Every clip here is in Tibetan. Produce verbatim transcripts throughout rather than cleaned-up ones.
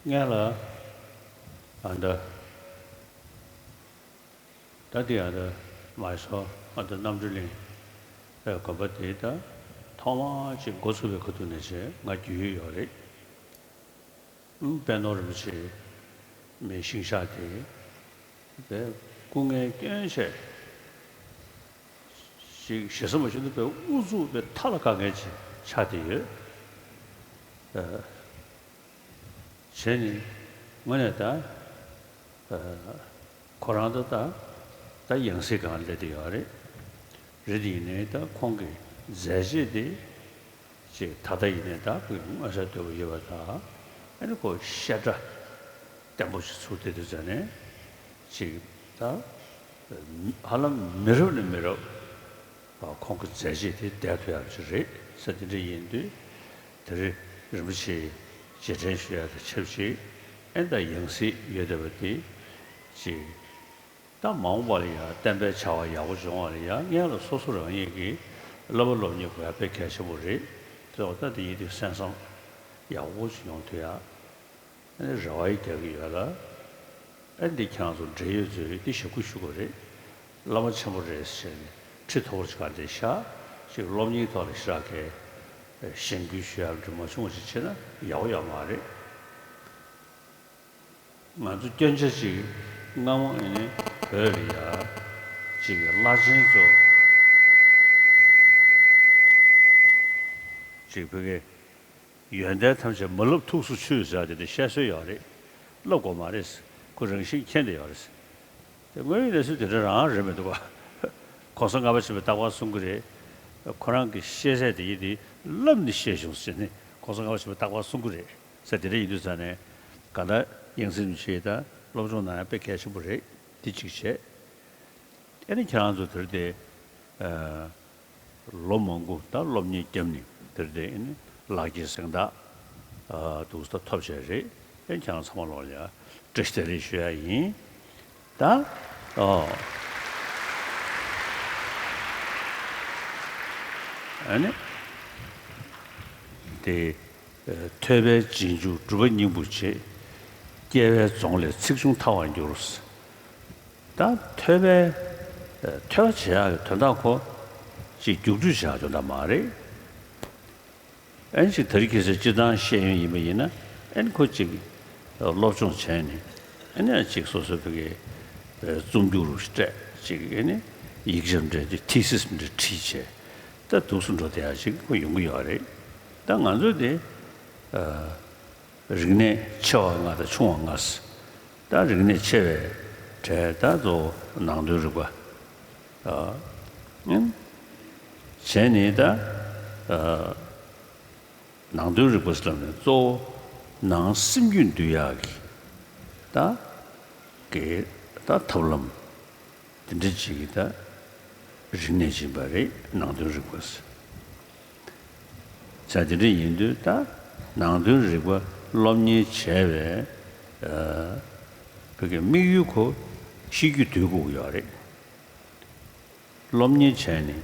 ངས་ལ་ཨ་འདྲ་ད་འདི་ཨ་འདྲ་མ་སོ་ཨ་འདྲ་རྣམ་གྲོལ་གླིང་ཨེ་དགོན་པ་དེ་ད་ཐོག་མ་ཅིག་འགོ་ཚུགས་པའི་ཁ་ཐུག་ནས་བྱས་ང་རྒྱུས་ཡོད་རེད། ཨུམ་པད་ནོར་རིན་པོ་ཆེ་མའི་ཤིང་ཤག་དེ་དཔེ་སྐུ་ངལ་སྐྱོན་ཆེ་ཞིག་ཞེ་ས་མ་ཞུ་ན་དཔེ་ཨུ་ཚུགས་དཔེ་མཐའ་ལ་དཀའ་ངལ་ཅིག་ཆགས་བསྡད་ཡོད། ཨ། བྱས་ནས་དངོས་གནས་ད་ཨ་ཁོ་རང་ད་ད་ད་ཡང་སྲིད་སྒང་སླེབས་བསྡད་ཡོད་རེད། རེད་དེ་ཡིན་ནའི་ད་ཁོང་གི་མཛད་རྗེས་དེ་ཅིག་ད་ལྟ་ཡིན་ནའི་ད་ཁོས་མངོན་གསལ་དོད་པོ་ཡོད་པ་དང་། ཨ་ནི་ཁོ་བཤད་གྲྭ་བརྟན་པོ་ཞིག་ཚུགས་བསྡད་དུས་ཙང་ནས་ཅིག་ད་ཧ་ལམ་མི་རབས་ནས་མི་རབས་ཁོང་གི་མཛད་རྗེས་དེ་བསྡད་ཐུབ་ཡག་ཅིག་རེད་ཟེར། དེ་འདྲ་ཡིན་དུས་དེ་རིང་རིན་པོ་ཆེའི་རྗེས་དྲན་ཞུ་ཡག་དང་ཆབས་ཅིག་ཨེ་ད་ཡང་སྲིད་ཡོད་བསྡད་པ་དེ་ཅིག་ད་མ་འོངས་པ་ལ་ཡང་བསྟན་པའི་བྱ་བ་ཡག་པོ་འབྱུང་བ་ལ་ཡང་སྔོན་ལ་སོ་སོ་རང་ཉིད་ཀྱི་བསླབ་པ་སློབ་གཉེར་དགོས་ཡག་དཔེ་གལ་ཆེན་པོ་རེད། དེ་འོ་ད་དེ་ཡིན་དུས་གསན་བསམ་ཡག་པོ་ཞིག་ཡོང་ཐུབ་ཡག་ཨ་ནི་རེ་བ་ཡི་རྒྱག་གི་ཡོད་ལ། ཨ་འདི་ཁྱེད་རང་ཚོ་འབྲེལ་ཡོད་ཚོས་འདི་ཞབས་སྐུ་ཞུ་དགོས་རེད། བླ་མ་ཆེན་པོ་རེད་ཟེར་ནས་ཁྲི་མཐོ་པོ་ཅིག་ག་འདྲ་བཞག་ཅིག་སློབ་གཉེར་ཐོག་ལ་ཞེ་དྲག་གི་གཞེན་སྐུལ་ཞུ་ཡག་འདྲ་མ་བྱུང་བ་ཞིག་བྱས་ན་ཡག་པོ་ཡོད་མ་རེད། ང་ཚོ་སྐྱོན་ཆ་ཅིག་སྔ་མོ་ཨེ་ནི་བོད་ལ་ཡ་ཅིག་བླ་ཆེན་ཚོ་ཅིག་བོད་སྐད། ཡོན་ཏན་ཐམས་ཅད་མ་བསླབ་ཐུགས་སུ་ཆུད་ཟེར་བ་དེ་འདྲ་བཤད་སྲོལ་ཡོད་རེད། བསླབ་དགོས་མ་རེད། ཁོ་རང་བཞིན་མཁྱེན་བསྡད་ཡོད་རེད། དེ་དངོས་ཡོད་གནས་ཚུལ་དེ་འདྲ་རང་རེད་མི་འདུག་ག་གོང་ས་ལྔ་པ་ཆེན་པོས་རྟག་པར་གསུང་གི་རེད། ཁོ་རང་གི་ཤེས་ཚད་དེ་ཡིན་དེ་བསླབས་ནས་ཤེས་བྱུང་ཟེར་ནས་གོང་ས་ལྔ་པ་ཆེན་པོས་རྟག་པར་གསུང་གི་རེད་ཟེར། དེ་འདྲ་ཡིན་དུས་ཙང་ནས་གང་ལྟར་ཡང་སྲིད་ཆེ་ད་སློབ་སྦྱོང་གནང་ཡ་དཔེ་གལ་ཆེན་པོ་རེད། དེ་གཅིག་བྱས། ཨ་ནི་ཁྱེད་རང་ཚོ་དེར་དེ་ཨ། ལོ་མང་པོ་ད་སློབ་གཉེར་བརྒྱབ་ནས་དེར་དེ་ཨ་ནི་ལག་འཁྱེར་གཟེངས་རྟགས་ཨ་འདུག་ས་ཐོབ་བྱས་རེད། ཨ་ནི་ཁྱེད་རང་ཚང་མ་ལོག་ལ་ཡ་བཀྲ་ཤིས་བདེ་ལེགས་ཞུ་ཡ་ཡིན། ད་ཨོ་ཨ་ནི་དེ། ཐོས་པས་རྗེས་འཇུག་གྲུབ་པ་སྙིང་པོར་བྱེད། སྐྱེ་བའི་རྫོང་ལས་ཚེགས་ཆུང་ཐར་བར་འགྱུར། ད་ཐོས་པས་ཐོས་པ་བྱེད་ཡག་གི་དོན་དག་ཁོ་ཅིག་རྒྱུགས་སྤྲོད་བྱེད་ཡག་དོན་དག་མ་རེད། ཨན་ཅིག་དེ་རིང་ཁ་སང་སྤྱིར་བཏང་བཤད་ཡོན་ཡིན་པ་ཡིན་ན་ཨན་ཁོ་ཅིག་སློབ་སྦྱོང་བྱས་ནས་ཨན་ཅིག་སོ་སོའི་བོད་ཀྱི་རྩོམ་རྒྱུགས་རུ་སྤྲད་ཅིག་ཨན་ཡིག་ཆ་འདྲ་དེ་ཐི་སིས་འདྲ་བྲིས་བྱས། ད་འདུག་སེ་འགྲོ་བསྡད་ཡག་ཅིག་ཁོ་ཡོང་གི་ཡོད་རེད། ད་ང་ཚོ་དེ་ཨ་རིག་གནས་ཆེ་བ་ལྔ་དང་ཆུང་བ་ལྔ་ཟེར། ད་རིག་གནས་ཆེ་བའི་གྲས་ད་གཙོ་བོ་ནང་དོན་རིག་པ། ཨ་ཨིན། བྱས་ནས་ད་ཨ་ནང་དོན་རིག་པ་ཟེར་ལབ་ནས་གཙོ་བོ་ནང་སེམས་རྒྱུད་འདུལ་ཡག་གི་ད་གི་ད་ཐབས་ལམ། དེ་འདྲ་ཅིག་གི་ད་རིག་གནས་ཅིག་ཡིན་པ་རེད། ནང་དོན་རིག་པ་ཟེར། ཙང་དེ་འདྲ་ཡིན་དུས་ད་ནང་དོན་རིག་པ་སློབ་གཉེར་བྱས་པའི་ཨ་བོད་ཀྱི་དམིགས་ཡུལ་ཁོ་གཤིས་རྒྱུད་འདུལ་དགོས་ཀྱི་ཡོད་རེད། སློབ་གཉེར་བྱས་ནས་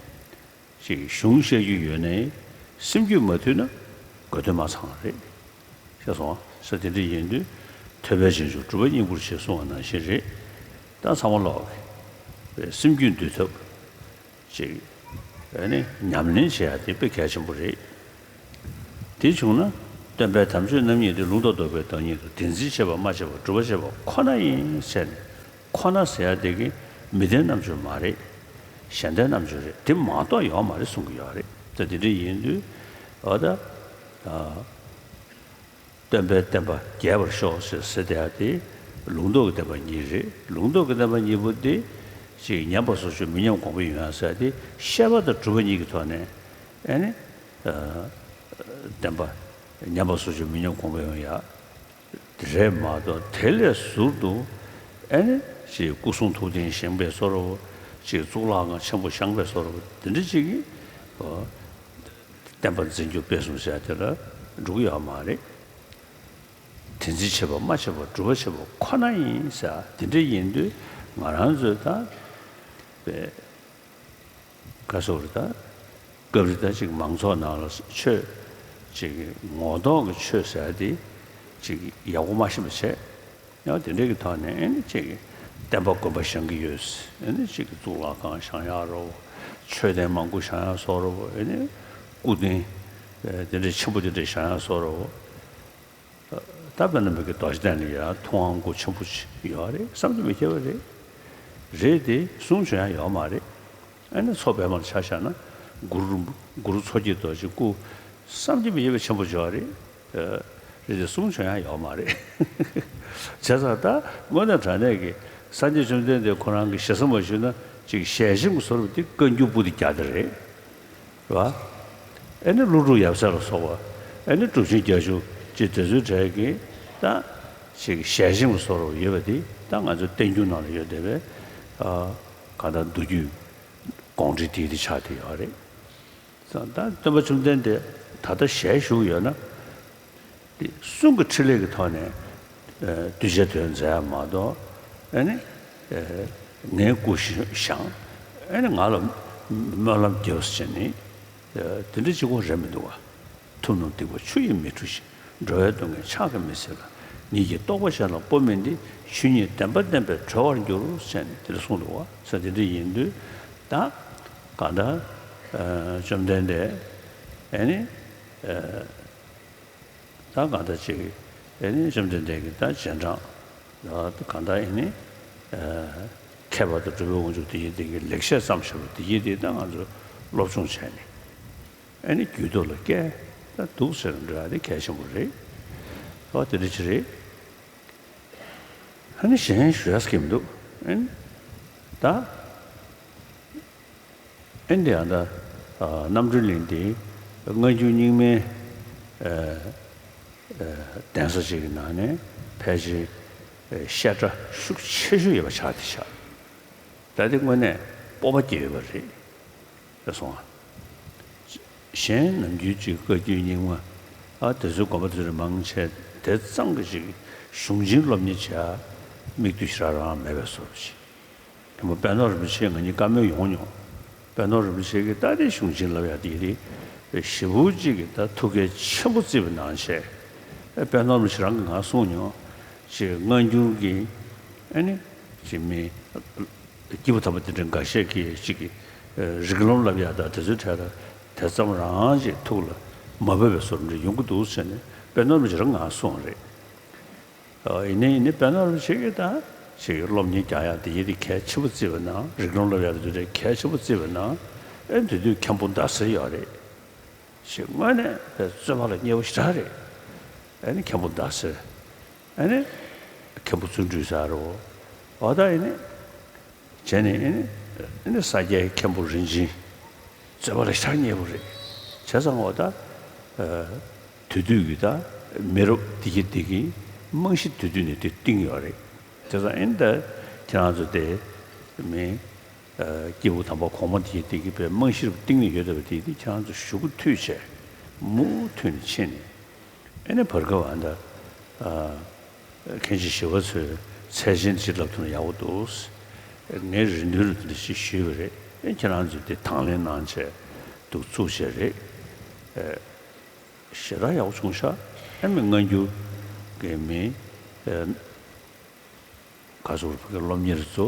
ཅིག་གཞུང་བཤད་རྒྱུ་ཡོད་ནའི་སེམས་རྒྱུད་མ་འདུལ་ན་དགོས་དོན་མ་ཚང་བ་རེད། ཤེས་སོང་ས། དེ་འདྲ་ཡིན་དུས་ཐོས་པས་རྗེས་འཇུག་གྲུབ་པ་སྙིང་པོར་བྱེད་གསུང་བ་ནང་བཞིན་རེད། ད་ཚང་མ་ལོག་གི་སེམས་རྒྱུད་འདུལ་ཐབས་ཅིག་ཨ་ནི་ཉམས་ལེན་བྱེད་ཡ་དེ་དཔེ་གལ་ཆེན་པོ་རེད། དེ་བྱུང་ན་སྟོན་པའི་དམ་ཆོས་རྣམ་གཉིས་ཏེ། ལུང་དང་རྟོགས་པའི་བདག་ཉིད་དོ། དེ་འཛིན་བྱེད་པ་སྨྲ་བྱེད་པ། སྒྲུབ་པ་བྱེད་པ་ཁོ་ན་ཡིན་ཟེར་ནས། ཁོ་ན་ཟེར་ཡ་དེ་གི་མི་ལྡན་རྣམ་འབྱོར་མ་རེད། གཞན་ལྡན་རྣམ་འབྱོར་རེད། དེ་མ་གཏོགས་ཡོད་མ་རེད་གསུང་གི་ཡོད་རེད། ད་དེ་འདྲ་ཡིན་དུས་འོ་ད་ཨ། སྟོན་པའི་བསྟན་པ་རྒྱས་པར་ཤོག་ཟེར་ཟེར་བསྡད་ཡ་དེ་ལུང་རྟོགས་ཀྱི་བསྟན་པ་གཉིས་རེད། ལུང་རྟོགས་ཀྱི་བསྟན་པ་གཉིས་པོ་དེ་ཅིག་ཉན་པ་སོགས་ཀྱི་མི་ཉམས་གོང་འཕེལ་ཡོང་ཡ་ཟེར་ཡ་དེ་བཤད་པ་དང་སྒྲུབ་པ་གཉིས་ཀྱི་ཐོག་ནས་ཨ་ནི་བསྟན་པ་ཉན་པ་སོགས་ཀྱི་མི་ཉམས་གོང་འཕེལ་ཡོང་ཡ་དེ་རེད་མ་གཏོགས་དེ་ལས་ཟུར་དུ་ཨ་ནི་ཅིག་སྐུ་གསུང་ཐུགས་རྟེན་བཞེངས་པའི་བཟོ་འདྲ་བོ། ཅིག་གཙུག་ལག་ཁང་ཆེན་པོ་བཞེངས་པའི་བཟོ་འདྲ་བོ། དེ་འདྲ་ཅིག་གིས་བསྟན་པ་འཛིན་རྒྱུ་སྤེལ་གསུམ་ཟེར་ཡ་དེ་ལ་འགྲོ་གི་ཡོད་མ་རེད། དེ་འཛིན་བྱེད་པ་སྨྲ་བྱེད་པ། སྒྲུབ་པ་བྱེད་པ་ཁོ་ན་ཡིན་ཟེར་དེ་འདྲ་ཡིན་དུས་ང་རང་ཚོས་ད་པའི་ག་སོགས་རེད་ད། སྐབས་རེ་ད་ཅིག་མང་ཚོགས་ནང་ལ་ཆོས་ཅིག་ངོ་ཐོག་གི་ཆོས་ཟེར་ཡ་དེ་ ཅིག་ཡག་པོ་མ་ཤེས་པ་བྱས། ཡང་དེ་འདྲའི་གི་ཐོག་ནས་ཨེ་ནི་ཅིག་བསྟན་པ་དགོན་པ་བཞེངས་ཀྱི་ཡོད། ཨེ་ནི་ཅིག་གཙུག་ལག་ཁང་བཞེངས་ཡག་རོ། མཆོད་རྟེན་མང་པོ་བཞེངས་ཡག་བཟོ་རོ། ཨེ་ནི་སྐུ་རྟེན་དེ་འདྲའི་ཆེན་པོ་དེ་འདྲ་བཞེངས་ཡག་བཟོ་རོ། ད་དཔེར་ན་མི་གི་རྡོ་རྗེ་གདན་ལ་ཡ་ཐུབ་དབང་སྐུ་ཆེན་པོ་ཅིག་ཡོད་རེད། བསམ་གྱིས་མི་ཁྱབ་པ་རེད། རེད་དེ་གསུང་བྱོན་ཡག་ཡོད་མ་རེད། ཨ་ནི་མཚོ་པདྨ་ལ་ཆ་བཞག་ན་གུ་རུ་གུ་རུ་མཚོ་སྐྱེས་རྡོ་རྗེ་སྐུ་བསམ་གྱིས་མི་ཁྱབ་པའི་ཆེན་པོ་ཅིག་ཡོད་རེད། རེད་དེ་གསུང་བྱོན་ཡག་ཡོད་མ་རེད། བྱས་ཙང་ད་དངོས་གནས་དྲང་གནས་ཀྱི་སངས་རྒྱས་བཅོམ་ལྡན་འདས་ཁོ་རང་གི་ཞེ་ས་མ་ཞུས་ན་ཅིག་ཞལ་ཆེམས་ཀྱི་བཟོ་འདྲ་དེ་བཀའ་འགྱུར་པོ་ཏི་རྒྱ་དེ་རེད། རེད་བ། ཨེ་ནི་ཀླུ་སྒྲུབ་ཡབ་སྲས་ལ་སོགས་པ། ཨེ་ནི་གྲུབ་ཆེན་བརྒྱད་ཅུ་ཅེས་དེ་ཚོའི་གྲས་ཀྱི་ད་ཅིག་ཞལ་ཆེམས་ཀྱི་བཟོ་འདྲ་ཡོད་པ་དེ་ད་ང་ཚོའི་བསྟན་འགྱུར་ནང་ལ་ཡོད་བསྡད་པའི་ཨ་གང་ལྟར་མདོ་རྒྱུད་དགོངས་འགྲེལ་དེ་དེ་ཆགས་བསྡད་ཡོད་རེད། ད་སྟོན་པ་བཅོམ་ལྡན་འདས་ད་ལྟ་ཞལ་བཞུགས་ཡོད་ན། དེ་གསུང་གི་ཕྲིན་ལས་ཀྱི་ཐོག་ནས་ཨ་གདུལ་བྱའི་དོན་མཛད་ཡག་མ་གཏོགས། ཨ་ནི་ཨ་ངའི་སྐུ་བཞེངས། ཨ་ནི་ང་ལ་སྨོན་ལམ་རྒྱོབས་ཟེར་ནས་ཨ་དེ་འདྲ་གཅིག་པོ་རེད་མི་འདུག་བ། ཐུབ་རྣམས་སྡིག་པ་ཆུ་ཡིས་མི་འཁྲུ་ཞིང་། འགྲོ་བའི་སྡུག་བསྔལ་ཕྱག་གིས་མི་སེལ་ལ། ཉིད་ཀྱི་རྟོགས་པ་གཞན་ལ་སྤོ་མིན་ཏེ། ཆོས་ཉིད་བདེན་པ་བསྟན་པས་གྲོལ་བར་འགྱུར། ཟེར་ནས་དེ་འདྲ་གསུངས་འདུག་བ། ས་དེ་འདྲ་ཡིན་དུས་ད་གང་ལྟར་ཨ་བཅོམ་ལྡན་འདས་ཨ་ནི་ཨ་ད་གང་ལྟར་ཅིག་ཨ་ནི་བཅོམ་ལྡན་འདས་ཀྱི་ད་རྗེས་འབྲང་ད་གང་ལྟར་ཨ་ནི་ཨ་མཁས་པ་དང་གྲུབ་པའི་དབང་ཕྱུག་དེ་ཡིན་དེ་གི་ལེགས་བཤད་བརྩམས་བཞག་པ་དེ་ཡིན་དེ་ད་ང་ཚོས་སློབ་སྦྱོང་བྱས་ནས། ཨ་ནི་རྒྱུད་ཐོག་ལ་སྐྱེལ་ད་འདུག་ཟེར་འདྲ་དེ་གལ་ཆེན་པོ་རེད། ཨོ་དེ་འདྲ་ཅི་རེད། ཨ་ནི་གཞན་ཞུ་ཡག་གི་མི་འདུག་ཨ་ནི་ད་ཨ་ནི་དེ་ཡང་ད་རྣམ་གྲོལ་གླིང་དེ་སྔ་འགྱུར་རྙིང་མའི་གདན་ས་ཅིག་གི་ནང་ནས་ཕལ་ཆེར་བཤད་གྲྭ་ཤུགས་ཆེ་ཤོས་ཡོད་པ་ཆགས་བསྡད་ཤག་ད་དེ་དངོས་གནས་སྤོབས་པ་སྐྱེ་ཡོད་པ་རེད། ལ་སོང་ང་། གཞན་ནམ་རྒྱུན་གཅིག་བཀའ་བརྒྱུད་རྙིང་མ་ཨ་དེ་ཚོའི་དགོན་པ་དེ་ཚོ་མང་ཆེ་དེ་ཙམ་གྱི་ཅིག་གཞུང་ཆེན་སློབ་གཉེར་བྱེད་ཡ་མིག་ལྟོས་ཞེ་དྲག་རང་མེད་པའི་བཟོ་འདྲ་ཅིག་དེ་མོ་པད་ནོར་རིན་པོ་ཆེ་ང་གཉིས་བཀའ་མོལ་ཡོང་མྱོང་། པད་ནོར་རིན་པོ་ཆེ་གིས་ད་དེ་གཞུང་ཆེན་སློབ་ཡ་དེ་རེད། ཞེ་པོ་ཅིག་གིས་ད་ཐུགས་གལ་ཆེན་པོ་བརྩིས་པའི་ནང་བཞིན། པད་ནོར་རིན་པོ་ཆེ་རང་གིས་ང་གསུངས་མྱོང་། ཅིག་སྔ་འགྱུར་གྱི་ཨ་ནི་ཅིག་མི། སྐྱེས་བུ་དམ་པ་དེ་འདྲ་འགའ་ཤས་ཀྱིས་གཅིག་གིས་རིགས་ལམ་བསླབ་ཡག་དང་དེ་ཚོའི་གྲས་ལ་དེ་ཙམ་རང་ཅིག་ཐུགས་ལ་མ་བབས་པའི་བཟོ་འདྲ་ཡོང་གི་འདུག་ཟེར་ནས་པད་ནོར་རིན་པོ་ཆེ་རང་ང་གསུངས་རེད། ཡིན་ནའི་ཡིན་ནའི་པད་ནོར་རིན་པོ་ཆེ་གིས་ད་ཅིག་སློབ་གཉེར་རྒྱག་ཡག་དེ་ཡིན་དེ་གལ་ཆེན་པོ་བརྩིས་པ་ན་རིགས་ལམ་བསླབ་ཡག་དེ་འདྲ་གལ་ཆེན་པོ་བརྩིས་པ་ན་ཨེ་དེ་དུས་མཁན་པོ་ཟླ་ཟེར་ཡོད་རེད། ཞེས་དངོས་གནས་པའི་རྩོད་པ་ལ་མཉེས་པོ་ཞེ་དྲག་རེད། ཨ་ནི་མཁན་པོ་ཟླ་ཟེར། ཨ་ནི་མཁན་པོ་བརྩོན་འགྲུས་ཟེར་རོ། འོ་ད་ཨ་ནི་བྱས་ནས་ཨ་ནི་ཨ་ནི་ས་སྐྱའི་མཁན་པོ་རིན་ཆེན། རྩོད་པ་ལ་ཞེ་དྲག་མཉེས་པོ་རེད། བྱས་ཙང་འོ་ད་དེ་དུས་ཀྱི་ད་མི་རབས་དེ་གི་དེ་གི་རྨང་གཞི་དེ་དུས་ནས་དེ་བཏིང་ཡོད་རེད། བྱས་ཙང་ཨ་ནི་ད་ཁྱེད་རང་ཚོ་དེ་མི། སྐྱེས་བུ་དམ་པ་གོང་མ་དེ་དེ་གི་པའི་རྨང་གཞི་རུ་བཏིང་ནས་ཡོད་བསྡད་པ་དེ་དེ་ཁྱེད་རང་ཚོ་གཞུག་གུ་མཐུད་བྱས་མུ་མཐུད་ནས་ཕྱིན་ནས་ཨེ་ནས་བར་སྐབས་ཨ་ད་མཁན་ཆེན་ཞི་བ་འཚོས་ཚད་ཆེན་ཅིག་ལབ་ཐུབ་ན་ཡག་པོ་འདུག་ངས་རེ་འདུན་རུ་དེ་འདྲ་ཞིག་ཞུས་པ་རེད། ཨེ་ཁྱེད་རང་ཚོས་དེ་དང་ལེན་གནང་བྱས་འདུག་བཙུགས་བྱས་རེད། ཞེ་དྲག་ཡག་པོ་བྱུང་ཤག་ཨེ་མི་སྔ་འགྱུར་གི་མི། ག་ཚོད་བོད་ཀྱི་སློབ་གཉེར་ཚོ་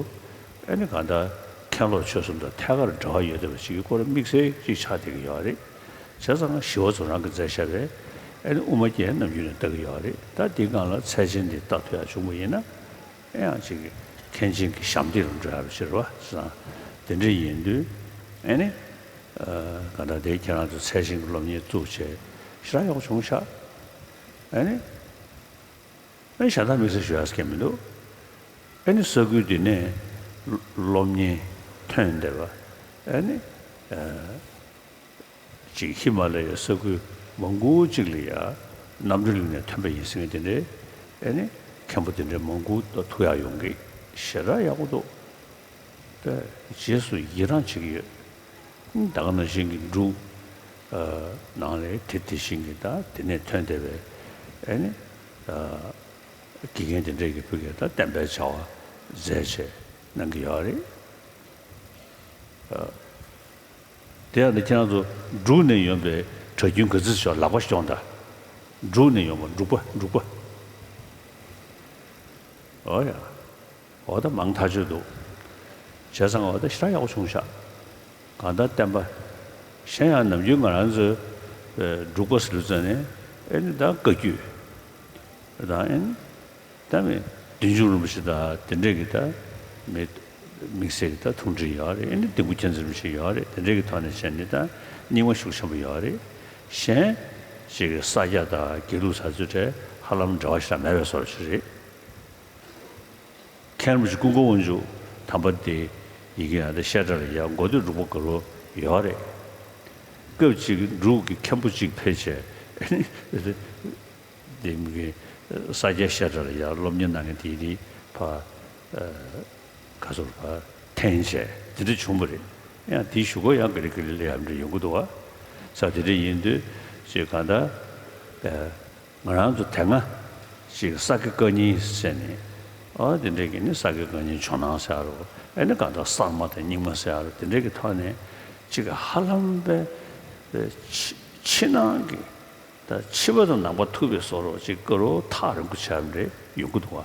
ཨ་ནི་གང་ལྟར་མཁན་སློབ་ཆོས་གསུམ་དང་ཐད་ཀར་འབྲེལ་བ་ཡོད་བསྡད་པ་ཞིག་གི་སྐོར་དམིགས་བསལ་ཅིག་ཆགས་བསྡད་ཀྱི་ཡོད་རེད། བྱས་ཙང་ཞི་བ་ཚོ་རང་གིས་མཛད་བཞག་པའི་ཨ་ནི་དབུ་མ་རྒྱན་ནམ་རྒྱུན་ནས་ལྟ་གི་ཡོད་རེད། ད་འདི་སྒང་ལ་ཚད་ཆེན་འདི་ལྟ་ཐུབ་ཡག་བྱུང་བ་ཡིན་ན་ཨེ་ཡང་ཅིག་མཁན་ཆེན་གྱི་ཞབས་འདེགས་ལ་འགྲོ་ཡག་ཕྱིར་བ་བྱས་ཙང་དེ་འདྲ་ཡིན་དུས་ཨ་ནི་གང་ལྟར་དེ་ཁྱེད་རང་ཚོ་ཚད་ཆེན་གྱི་སློབ་གཉེར་བཙུགས་བྱས་ཞེ་དྲག་ཡག་པོ་བྱུང་ཤག་ཨ་ནི། ཨ་ནི་གཞན་དག་དམིགས་བསལ་ཞུ་ཡག་གང་མི་འདུག་ཨ་ནི་ས་ཁུལ་འདི་ནས་སློབ་གཉེར་ཐོན་བསྡད་པ། ཨ་ནི་ཨ་ཅིག་ཧི་མ་ལ་ཡའི་ས་ཁུལ་མང་པོ་ཅིག་ལ་ཡ་རྣམ་གྲོལ་གླིང་ནས་ཐོན་པ་ཡིན་ཟེར་མཁན་དེ་འདྲའི་ཨ་ནི་མཁན་པོ་དེ་འདྲའི་མང་པོ་ཐུག་ཡག་ཡོང་གི་ཞེ་དྲག་ཡག་པོ་འདུག་ད་རྗེས་སུ་ཡི་རང་བྱེད་ཀྱི་ཡོད། ད་ག་ནང་བཞིན་གྱི་འབྲུག་ནང་ལས་དེ་དེ་བཞིན་གྱི་ད་དེ་ནས་ཐོན་བསྡད་པའི་ཨ་ནི་དགེ་རྒན་དེ་འདྲས་ཀྱི་ཕུལ་གྱི་ད་བསྟན་པའི་བྱ་བ་མཛད་བྱས་གནང་གི་ཡོད་རེད། དེ་ཡང་ནི་ཁྱེད་རང་ཚོ་འབྲུག་ནས་ཡོང་པའི་གྲྭ་རྒྱུན་ག་ཚོད་ཤོག་ལག་པ་ཤོང་ད། འབྲུག་ནས་ཡོང་བ་འབྲུག་པ་འབྲུག་པ། འོ་ཡ། འོ་ད་མང་ཐག་ཆོད་འདུག་བྱས་ཙང་འོ་ད་ཞེ་དྲག་ཡག་པོ་བྱུང་ཤག་གང་ལྟར་བསྟན་པ། གཞན་ཡང་ནམ་རྒྱུན་ང་རང་ཚོའི་ཨེ་འབྲུག་པ་ཟེར་ཙང་ནས་ཨེ་ནི་ད་བཀའ་བརྒྱུད་དང་ཨེ་ནི་ད་མི་བདུད་འཇོམས་རིན་པོ་ཆེ་དང་དེ་འདྲས་ཀྱི་ད་མི་དམིགས་བསལ་གྱི་ད་ཐུང་འབྲིང་ཡོད་རེད། ཨེ་ནི་ལྡེ་གུ་མཁྱེན་བརྩེ་རིན་པོ་ཆེ་ཡོད་རེད། དེ་འདྲས་ཀྱི་ཐོག་ནས་བྱས་ནས་ད་རྙིང་མ་ཤུགས་ཆེན་པོ་ཡོད་རེད། གཞན་ཅིག་ས་སྐྱ་དང་དགེ་ལུགས་ས་ཚུལ་གྲས་ཧ་ལམ་འབྲེལ་བ་ཞེ་དྲག་མེད་པའི་བཟོ་འདྲ་ཞིག་རེད། མཁན་རིན་པོ་ཆེ་ཀུན་དགའ་དབང་ཕྱུག་དམ་པ་དེ་ཡི་གེ་ཡང་དེ་བཤད་གྲྭ་ལ་ཡང་འགོ་སྟོད་འབྲུག་པ་དགའ་ལོ་ཡོད་རེད། སྐབས་གཅིག་འབྲུག་གི་མཁན་པོ་གཅིག་ཕེབས་བྱས་དེ་མི་གི་ས་སྐྱའི་བཤད་གྲྭ་ལ་ཡང་སློབ་གཉེར་གནང་མཁན་དེ་དེ་ཕ་ག་ཚོར་ཕ་འཐེན་བྱས་དེ་འདྲ་བྱུང་བ་རེད། ཡང་དེའི་གཞུག་གུ་ཡང་ག་ལེ་ག་ལེ་ལ་ཡང་འདྲ་ཡོང་གི་འདུག་བ། ས་དེ་འདྲ་ཡིན་དུས་ཅིག་གང་ལྟར། ང་རང་ཚོ་དེ་སྔ་ཅིག་ས་དགེ་བཀའ་རྙིང་ཟེར་ནས་ཨ་དེ་འདྲས་ཀྱི་ནི་ས་དགེ་བཀའ་རྙིང་ཇོ་ནང་ཟེར་ཡ་རོ། ཨེ་ནི་གང་ལྟར་གསར་མ་དང་རྙིང་མ་ཟེར་ཡ་རོ། དེ་འདྲས་ཀྱི་ཐོག་ནས་ཅིག་ཧ་ལམ་པའི་ཕྱི་ཕྱི་ནང་གི་ད་ཕྱི་པ་དང་ནང་པ་ཐུག་པའི་བཟོ་འདྲ་ཅིག་དཀའ་རུ་ཐག་རིང་པོ་ཆགས་པ་འདྲ་ཡོང་གི་འདུག་བ།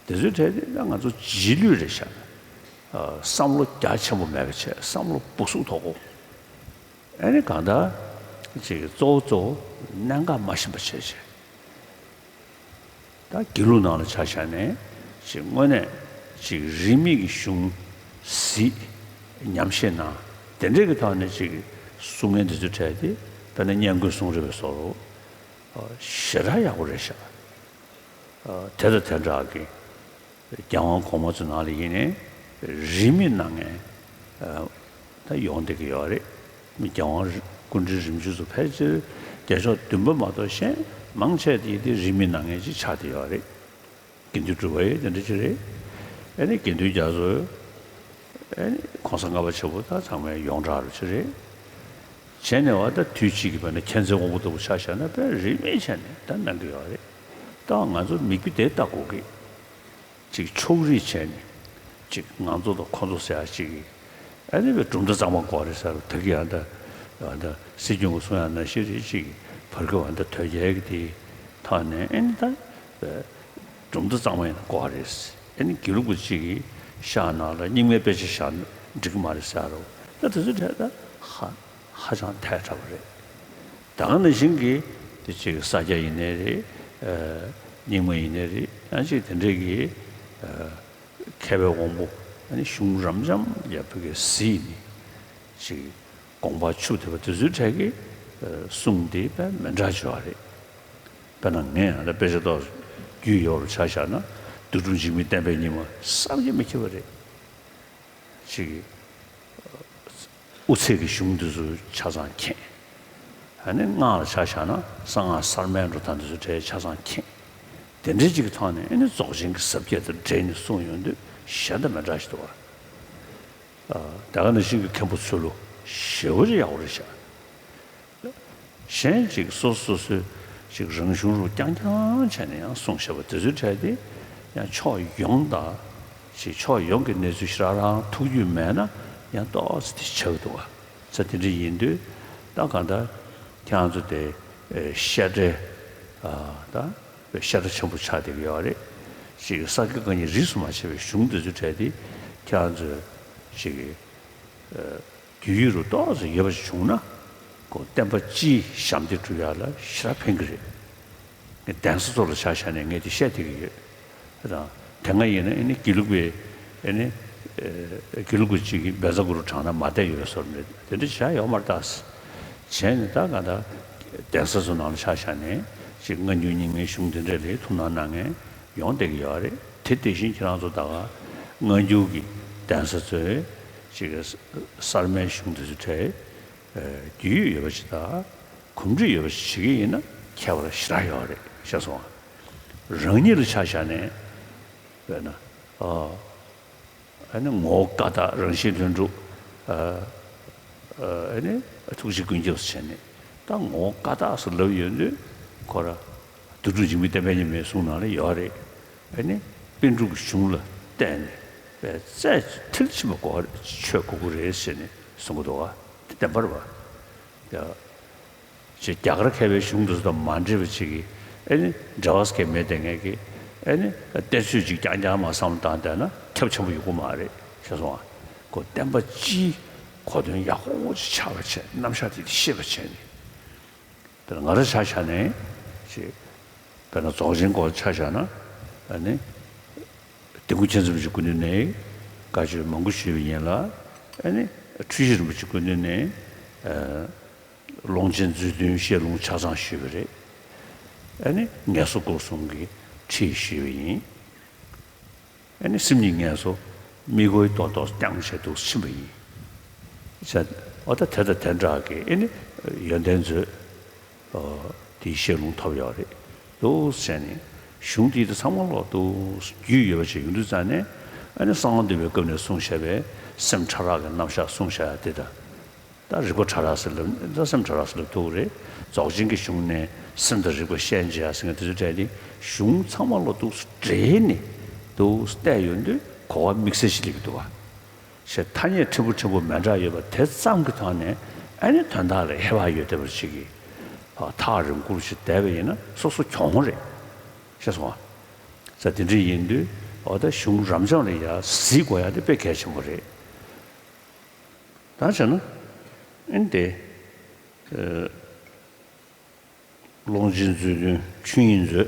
དེ་ཚོའི་གྲས་དེ་ད་ང་ཚོ་རྗེས་ལུས་རེད་ཤག་བསམ་བློ་རྒྱ་ཆེན་པོ་མེད་པ་བྱས། བསམ་བློ་སྦུག་སུག་དོག་གོ། ཨ་ནི་གང་ལྟར་ཅིག་གཙོ་བོ་གཙོ་བོ་གནད་འགག་མ་ཤེས་པ་བྱས་བྱས། ད་དགེ་ལུགས་ནང་ལ་ཆ་བཞག་ནས་ཅིག་དངོས་གནས་ཅིག་རིས་མེད་ཀྱི་གཞུང་གཟིགས་ཉམས་བཞེས་གནང་། དེ་འདྲས་ཀྱི་ཐོག་ནས་ཅིག་གསུང་མཁན་འདི་ཚོའི་གྲས་དེ་དཔེར་ན་སྙན་བརྒྱུད་གསུང་རབ་པའི་བཟོ་འདྲ་ཞེ་དྲག་ཡག་པོ་རེད་ཤག་དེ་དང་དེ་འདྲ་གི་རྒྱལ་དབང་གོང་མ་ཚོའི་ནང་ལ་ཡིན་ནའི་རིས་མེད་གནང་མཁན་ད་ཡོང་བསྡད་ཀྱི་ཡོད་རེད། རྒྱལ་དབང་རི་སྐུ་ཕྲེང་རིམ་བྱོན་ཚོ་ཕལ་ཆེར་རྒྱལ་མཆོག་བདུན་པ་མ་གཏོགས་གཞན་མང་ཆེ་དེ་དེ་རིས་མེད་གནང་མཁན་ཅིག་ཆགས་བསྡད་ཡོད་རེད། དགེ་འདུན་གྲུབ་པ་ཡི་དེ་འདྲ་ཅིག་རེད། ཨ་ནི་དགེ་འདུན་རྒྱ་མཚོ། ཨ་ནི་གོང་ས་ལྔ་པ་ཆེན་པོ་ད་ཚང་མས་ཡོངས་གྲགས་རུ་ཅིག་རེད། བྱས་ནས་བ་ད་དུས་གཅིག་གི་བར་ན་མཁྱེན་བརྩེ་དབང་པོ་ལྟ་བུ་ཆ་བཞག་ན་དཔེ་རིས་མེད་བྱས་ནས་ད་གནང་གི་ཡོད་རེད། ད་ང་ཚོ་མིག་དཔེ་དེ་ལྟ་དགོས་ཀི། ཅིག་ཕྱོགས་རིས་བྱས་ནས་ཅིག་ང་ཚོ་དང་ཁོ་ཚོ་ཟེར་ཡ་ཅིག་གི། ཨ་ནི་བའི་གྲུབ་མཐའ་གཙང་མ་དགོས་རེད་ཟེར་བ་ད་གི་ཡང་ད་ཡང་ད་སྲིད་སྐྱོང་གི་གསུང་ཡ་ན་ཤེས་རེད་ཅིག་གི་བར་གི་བ་ད་དོལ་རྒྱལ་གི་དེ་ཐོག་ནས་ཨ་ནི་ད་བའི་གྲུབ་མཐའ་གཙང་མ་ཡིན་ན་དགོས་རེད། ཨ་ནི་དགེ་ལུགས་པ་ཅིག་གི་ཤག་ནང་ལ་རྙིང་མའི་དཔེ་ཆ་བཞག་ན་འགྲིག་གི་མ་རེད་ཟེར་རོ། ད་དེ་ཚོའི་གྲས་ད་ཧ་ཧ་ཅང་ཐལ་དྲགས་པ་རེད། ད་ག་ནང་བཞིན་གྱི་དེ་ཅིག་ས་སྐྱ་ཡིན་ནའི་རེད། ཨ་རྙིང་མ་ཡིན་ནའི་རེད། ཡང་ཅིག་དེ་འདྲས་ཀྱི་ཨ་མཁས་པའི་དབང་པོ་ཨ་ནི་གཞུང་རབ་འབྱམས་ཡར་ཕུལ་གྱི་གཟིགས་ནི་ཅིག་དགོངས་པ་ཆུབ་ཐེབས་པ་དེ་ཚོའི་གྲས་ཀྱི་ཨ་གསུང་དེ་དཔེ་མི་འདྲ་བྱུང་བ་རེད། དཔེར་ན་ངས་ཡང་ད་དཔེ་ཆ་ཏོག་རྒྱུས་ཡོད་རུ་ཆ་བཞག་ན་བདུད་འཇོམས་འཇིགས་མེད་བསྟན་པའི་ཉི་མ་བསམ་གྱིས་མི་ཁྱབ་པ་རེད། ཅིག་གིས་དབུ་ཚད་ཀྱི་གཞུང་འདི་ཚོ་ཆ་ཚང་མཁྱེན། ཨ་ནི་སྔགས་ལ་ཆ་བཞག་ན་གསང་སྔགས་གསར་མའི་འགྲོ་སྟངས་འདི་ཚོ་གྲས་ཆ་ཚང་མཁྱེན། དེ་འདྲའི་ཅིག་གི་ཐོག་ནས་ཨ་ནི་རྫོགས་ཆེན་གྱི་ཟབ་རྒྱས་དང་འབྲེལ་ནས་གསུངས་ཡོང་དུས་གཞན་དང་མི་འདྲ་ཞིག་འདུག་བ། ཨ་ད་ག་ནང་བཞིན་གྱི་མཁན་པོ་ཚུལ་ལུ་ཞེ་པོ་ཅིག་ཡག་པོ་རེད་ཤག་གཞན་ཅིག་སོ་སོ་སོའི་ཅིག་རང་གཞུང་རུ་རྐྱང་རྐྱང་བྱས་ནས་ཡང་གསུངས་བཞག་པ་དེ་ཚོའི་གྲས་དེ་ཡང་ཕྱོགས་ཡོངས་དང་ཅིག་ཕྱོགས་ཡོངས་ཀྱི་གནས་ཚུལ་ཞེ་དྲག་རང་ཐུགས་རྒྱུས་མེད་ན་ཡང་ཏོག་ཙམ་དེ་ཆགས་འདུག་བ། ས་དེ་འདྲ་ཡིན་དུས་ད་གང་ལྟར་ཁྱེད་རང་ཚོ་དེ་ཨེ་བཤད་གྲྭའི་ཨ་ད་བཤད་གྲྭ་ཆེན་པོ་ཆགས་བསྡད་ཀྱི་ཡོད་རེད། ཅིག་ས་དགེ་བཀའ་རྙིང་རིས་སུ་མ་ཆད་པའི་གཞུང་དེ་ཚོའི་གྲས་དེ་ཁྱེད་རང་ཚོས་ཅིག་ཨ་རྒྱུས་ཡོད་རུ་ཏོག་ཙམ་ཡོད་པ་ཞིག་བྱུང་ན་ཁོ་བསྟན་པ་སྤྱིའི་ཞབས་འདེགས་སྒྲུབ་ཡག་ལ་ཞེ་དྲག་ཕན་གྱི་རེད། ངས་གདན་ས་ཚོ་ལ་ཆ་བཞག་ནས་ངས་དེ་བཤད་བསྡད་ཀྱི་ཡོད། དེ་དང་དེ་སྔ་ཡིན་ན་ཨ་ནི་དགེ་ལུགས་པའི་ཨ་ནི་ཨེ་དགེ་ལུགས་པ་གཅིག་གིས་བཛྲ་གུ་རུ་བགྲངས་ན་མ་བསྡད་ཡོད་པའི་བཟོ་འདྲ་དེ་འདྲ་བྱ་ཡོད་མ་རེད་ད། བྱས་ནས་ད་ག་ད་གདན་ས་ཚོ་ནང་ལ་ཆ་བཞག་ནས་ཅིག་སྔ་འགྱུར་རྙིང་མའི་གཞུང་དེ་འདྲ་ལ་ཐུགས་སྣང་གནང་མཁན་ཡོང་བསྡད་ཀྱི་ཡོད་རེད། དེ་དེ་བཞིན་ཁྱེད་རང་ཚོ་ད་ག་སྔ་འགྱུར་གྱི་གདན་ས་ཚོའི་ཅིག་གསར་མའི་གཞུང་དེ་ཚོའི་གྲས་རྒྱུས་ཡོད་པ་ཞིག་དང་གོམས་འདྲིས་ཡོད་པ་ཞིག་བྱེད་ཀྱི་ཡིན་ན་ཁྱད་པར་ཞེ་དྲག་ཡོད་རེད་ཤག་སོང་ང་། རང་ཉིད་ལ་ཆ་བཞག་ནས་དཔེར་ན་ཨ་ཨ་ནི་ངོ་བོ་ཀ་དག་རང་བཞིན་ལྷུན་གྲུབ། ཨ་ཨ་ནི་ཐུགས་རྗེ་ཀུན་ཁྱབ་ཟེར་བྱས་ནས་ད་ངོ་བོ་ཀ་དག་ཟེར་ལབ་ཡོང་དུས་ཁོ་ར་བདུད་འཇོམས་འཇིགས་མེད་བསྟན་པའི་ཉི་མའི་གསུང་ནང་ལ་ཡོད་རེད། ཨ་ནི་པཎ་གྲུབ་ཀྱི་གཞུང་ལ་བརྟེན་ནས་པའི་རྩ་མཐིལ་ཕྱིན་པ་དགོས་རེད། ཆོས་དགོས་ཀྱི་རེད་ཟེར་ནས་གསུང་གི་འདུག་བ། དེ་བདེན་པ་རེད་བ། ཡ། ཅེས་རྒྱ་གར་མཁས་པའི་གཞུང་དེ་ཚོ་དང་མ་འདྲེས་པ་ཅིག་གིས་ཨེ་ནི་འབྲེལ་བ་སྐད་མེད་དེ་ངས་ཀྱི་ ཨེ་ནི་གཏེར་ཆོས་ཅིག་རྐྱང་རྐྱང་མ་བསམ་བློ་བཏང་བསྡད་ན་ཁྱབ་ཆེན་པོ་ཡོང་གི་མ་རེད་ཤེས་སོང་ང་། ཁོ་བསྟན་པ་སྤྱིའི་གོ་དོན་ཡག་པོ་ཅིག་ཆགས་པ་བྱས། རྣམ་གཞག་དེ་དེ་ཤེས་པ་བྱས་ནས། དཔེར་ན་ང་རང་ཆ་བཞག་ནས་ཅིག་དཔེར་ན་རྫོགས་ཆེན་སྐོར་ཆ་བཞག་ན། ཨ་ནི་དིལ་མགོ་མཁྱེན་བརྩེ་རིན་པོ་ཆེའི་སྐུ་མདུན་ནས་བཀའ་ཆོས་མང་པོ་ཞུས་པ་ཡིན་ལ། ཨ་ནི་འཁྲུལ་ཞིག་རིན་པོ་ཆེའི་སྐུ་མདུན་ནས་ཨ་ཀློང་ཆེན་མཛོད་བདུན་བཤད་ལུང་ཆ་ཚང་ཞུས་པ་རེད། ཨ་ནི་ངལ་གསོ་སྐོར་གསུམ་གྱི་ཁྲིད་ཞུས་པ་ཡིན། ཨ་ནི་སེམས་ཉིད་ངལ་གསོ་མིག་གོ་ཡི་ཏོག་ཏོག་བསྐྱངས་བྱས་འདུག་ཕྱིན་པ་ཡིན། བྱས། འོ་ད་དེ་དང་དེ་འདྲ་གི་ཨ་ནི་ཡོན་ཏན་མཛོད། ཨོ། དེའི་བཤད་ལུང་ཐོབ་ཡོད་རེད། འདུག་བྱས་ནས་གཞུང་དེ་དེ་ཚང་མ་ལོག་འདུག་རྒྱུས་ཡོད་པ་ཅིག་ཡོང་དུས་ཙང་ནས། ཨ་ནི་གསང་བ་འདུས་པའི་སྐབས་ནས་གསུངས་བཞག་པའི་སེམས་ཕྲ་རགས་ཀྱི་རྣམ་གཞག་གསུངས་བཞག་ཡ་དེ་དང་། ད་རིག་པ་ཕྲ་རགས་ཟེར་ལབ། ད་སེམས་ཕྲ་རགས་ཟེར་ལབ་ཐུབ་རེད། རྫོགས་ཆེན་གྱི་གཞུང་ནས་སེམས་དང་རིག་པ་ཤན་འབྱེད་ཡ་ཟེར་མཁན་དེ་ཚོའི་གྲས་དེ་གཞུང་ཚང་མ་ལོག་འདུག་འདྲེས་ནས་འདུག་བལྟས་ཡོང་དུས་གོ་བ་དམིགས་བསལ་ཞིག་སླེབས་ཀྱི་འདུག་བ། ཞེས་ཐ་སྙད་ཕྲན་བུ་ཕྲན་བུ་མི་འདྲ་ཡོད་པ་དེ་ཙམ་གྱི་ཐོག་ནས། ཨ་ནི་དོན་དག་ལ་ཧེ་བག་ཡོད་བསྡད་པ་ཞིག་གིས་ཐག་རིང་པོ་ཞིག་བསྡད་པ་ཡིན་ན་སོ་སོ་གྱོང་རེད། ཤེས་སོང་ང་། ཙང་དེ་འདྲ་ཡིན་དུས་འོ་ད་གཞུང་རབ་འབྱམས་ལ་ཡ་གཟིགས་དགོས་ཡ་དེ་དཔེ་གལ་ཆེན་པོ་རེད། ད་བྱས་ན་ཨ་ནི་དེ། ཨ། ཀློང་ཆེན་མཛོད་བདུན་ཆོས་དབྱིངས་མཛོད།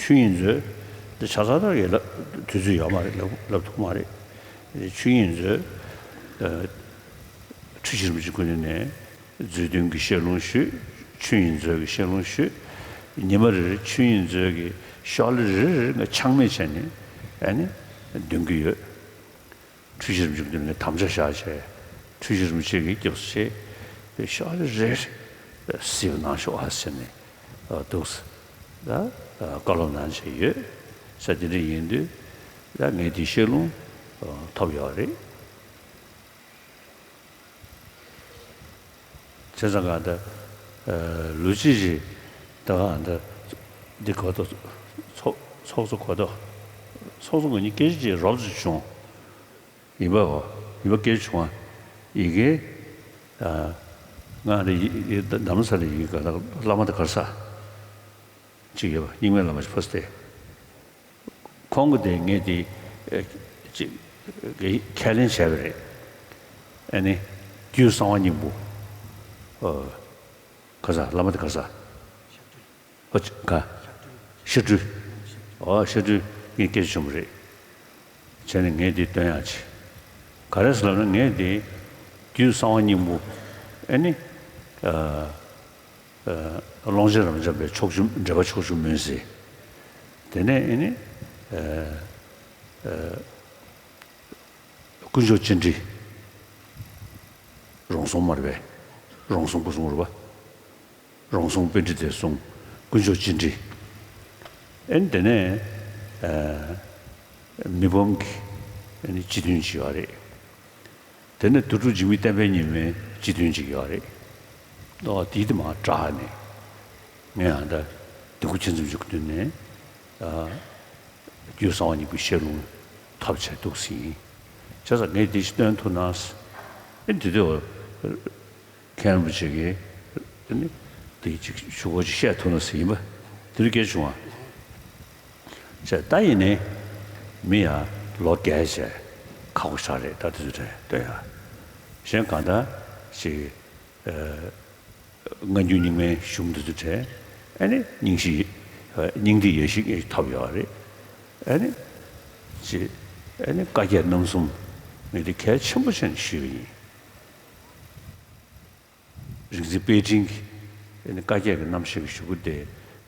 ཆོས་དབྱིངས་མཛོད། འདི་ཆ་ཚང་ད་ཡོད་ལབ། དུས་ཚོད་ཡོད་མ་རེད། ལབ་ལབ་ཐུབ་མ་རེད། ཆོས་དབྱིངས་མཛོད། ཨ། འཁྲུལ་ཞིག་རིན་པོ་ཆེའི་སྐུ་མདུན་ནས་མཛོད་བདུན་གྱི་བཤད་ལུང་ཞུས། ཆོས་དབྱིངས་མཛོད་ཀྱི་བཤད་ལུང་ཞུས། ཉི་མ་རེ་རེ་ཆོས་དབྱིངས་མཛོད་ཀྱི་ཤོག་ལྷེ་རེ་རེ་ང་ཆག་མེད་བྱས་ནས་ཨ་ནི་འདོན་གྱི་ཡོད། འཁྲུལ་ཞིག་རིན་པོ་ཆེའི་མདུན་ནས་དམ་བཅའ་བཞག་བྱས། འཁྲུལ་ཞིག་རིན་པོ་ཆེ་གིས་སྐྱབས་སུ་མཆི། དེ་ཤོག་ལྷེ་རེ་རེ་གཟིགས་པ་གནང་ཤོག་ཨ་ཟེར་ནས། ཨ། འདུག་སེ་ད་བཀའ་སློབ་གནང་བྱས་ཡོད། ས་དེ་འདྲ་ཡིན་དུས་ད་ངས་དེ་བཤད་ལུང་ཐོབ་ཡོད་རེད། བྱས་ཙང་གང་ལྟར། ཨ། ལོ་གཅིག་ཅིག་ད་གང་ལྟར་འདི་གོ་ཐོག་ཚོགས་ཚོགས་གཙོ་གོ་ཐོག་ཚོགས་གཙོ་ང་གཉིས་སྐད་ཆ་ཅིག་རོབ་ཙམ་བྱུང་། ཡིན་པའོ། ཡིན་པ་སྐད་ཆ་བྱུང་བ། ཡི་གེ། ཨ། ང་རེ་ཡི་ཡི་རྡ་རམ་ས་ལའི་ཡི་གེ་ག་ད་བླ་མ་དེ་གར་ས་ཅིག་ཡོད་པ། རྙིང་མའི་བླ་མ་ཞིག་ཕ་སི་ཏེ། ཁོང་གིས་དེ་ངས་དེ་ཨེ་ཅིག་ཁས་ལེན་བྱས་པ་རེད། ཨ་ནི་རྒྱུད་གསང་བ་སྙིང་པོ། ཨོ། ག་ས་བླ་མ་དེ་ག་ས། ཨོ་ཅི་ག་ཤ་སྤྲུལ། ཨོ་ཤ་སྤྲུལ་ངས་སྐད་ཆ་བྱུང་བ་རེད། བྱས་ནས་ངས་དེ་སྟོན་ཡག་བྱས། ག་རེ་ཟེར་ལབ་ན་ངས་དེ་རྒྱུད་གསང་བ་སྙིང་པོ། ཨ་ནི། ཨ། ཀློང་ཆེན་རབ་འབྱམས་པའི་ཕྱོགས་བཅུ་འགྲེལ་པ་ཕྱོགས་བཅུ་མུན་སེལ། དེ་ནས་ཨེ་ནི། ཨ། ཨ། དཀོན་མཆོག་སྤྱན་འདྲེན། རོང་ཟོམ་མར་པའི་རོང་ཟོམ་སྐུ་གསུང་རེད་པ། རོང་ཟོམ་པཎྜི་ཏའི་གསུང་དཀོན་མཆོག་སྤྱན་འདྲེན། ཨེ་ནི་དེ་ནས། ཨ། མི་ཕམ་གྱི་ཨེ་ནི་སྤྱི་དོན་ཅིག་ཡོད་རེད། དེ་ནས་དུར་ཁྲོད་འཇིགས་མེད་བསྟན་པའི་ཉི་མའི་སྤྱི་དོན་ཅིག་ཡོད་རེད། ཨོ་དེའི་དེ་མར་དྲངས་ནས་ངས་ཨ་ད་དིལ་མགོ་མཁྱེན་བརྩེ་རིན་པོ་ཆེའི་སྐུ་མདུན་ནས། ཨ། རྒྱུད་གསང་བ་སྙིང་པོའི་བཤད་ལུང་ཐོབ་བྱས་འདུག་སེ་ཡིན། བྱས་ཙང་ངས་དེ་ཞིག་སྟོན་ཐུབ་ན་ཟེར། ཨེ་དེ་དུས་མཁན་རིན་པོ་ཆེ་གིས་ཨེ་ནི་དེ་ཅིག་ཞུ་སྒོ་ཅིག་བཤད་ཐུབ་ན་ཟེར་ཡིན་པ། དེ་རིང་སྐད་བྱུང་བ། བྱས་ད་ཡིན་ནའི་མི་ཡང་ལོ་རྒས་བྱས་ཁག་པོ་ཞིག་རེད། ད་དེ་ཚོའི་གྲས་སྟོན་ཡ། གཞན་གང་ལྟར་ཅིག་ཨ། སྔ་འགྱུར་རྙིང་མའི་གཞུང་འདི་ཚོའི་གྲས་ཨ་ནི་སྙིང་ཞིབ། ཨ། སྙིང་བསྡུས་ཡོད་ཞིག་ཐོབ་ཡོད་རེད། ཨ་ནི་ཅིག་ཨ་ནི་བཀའ་བརྒྱད་རྣམ་གསུམ་ངས་འདི་གལ་ཆེན་པོ་བྱས་ནས་ཞུས་པ་ཡིན། རིག་འཛིན་དཔལ་སྤྲིང་གིས་ཨ་ནི་བཀའ་བརྒྱད་ཀྱི་རྣམ་བཤད་ཀྱི་ཞུ་སྒོ་དེ་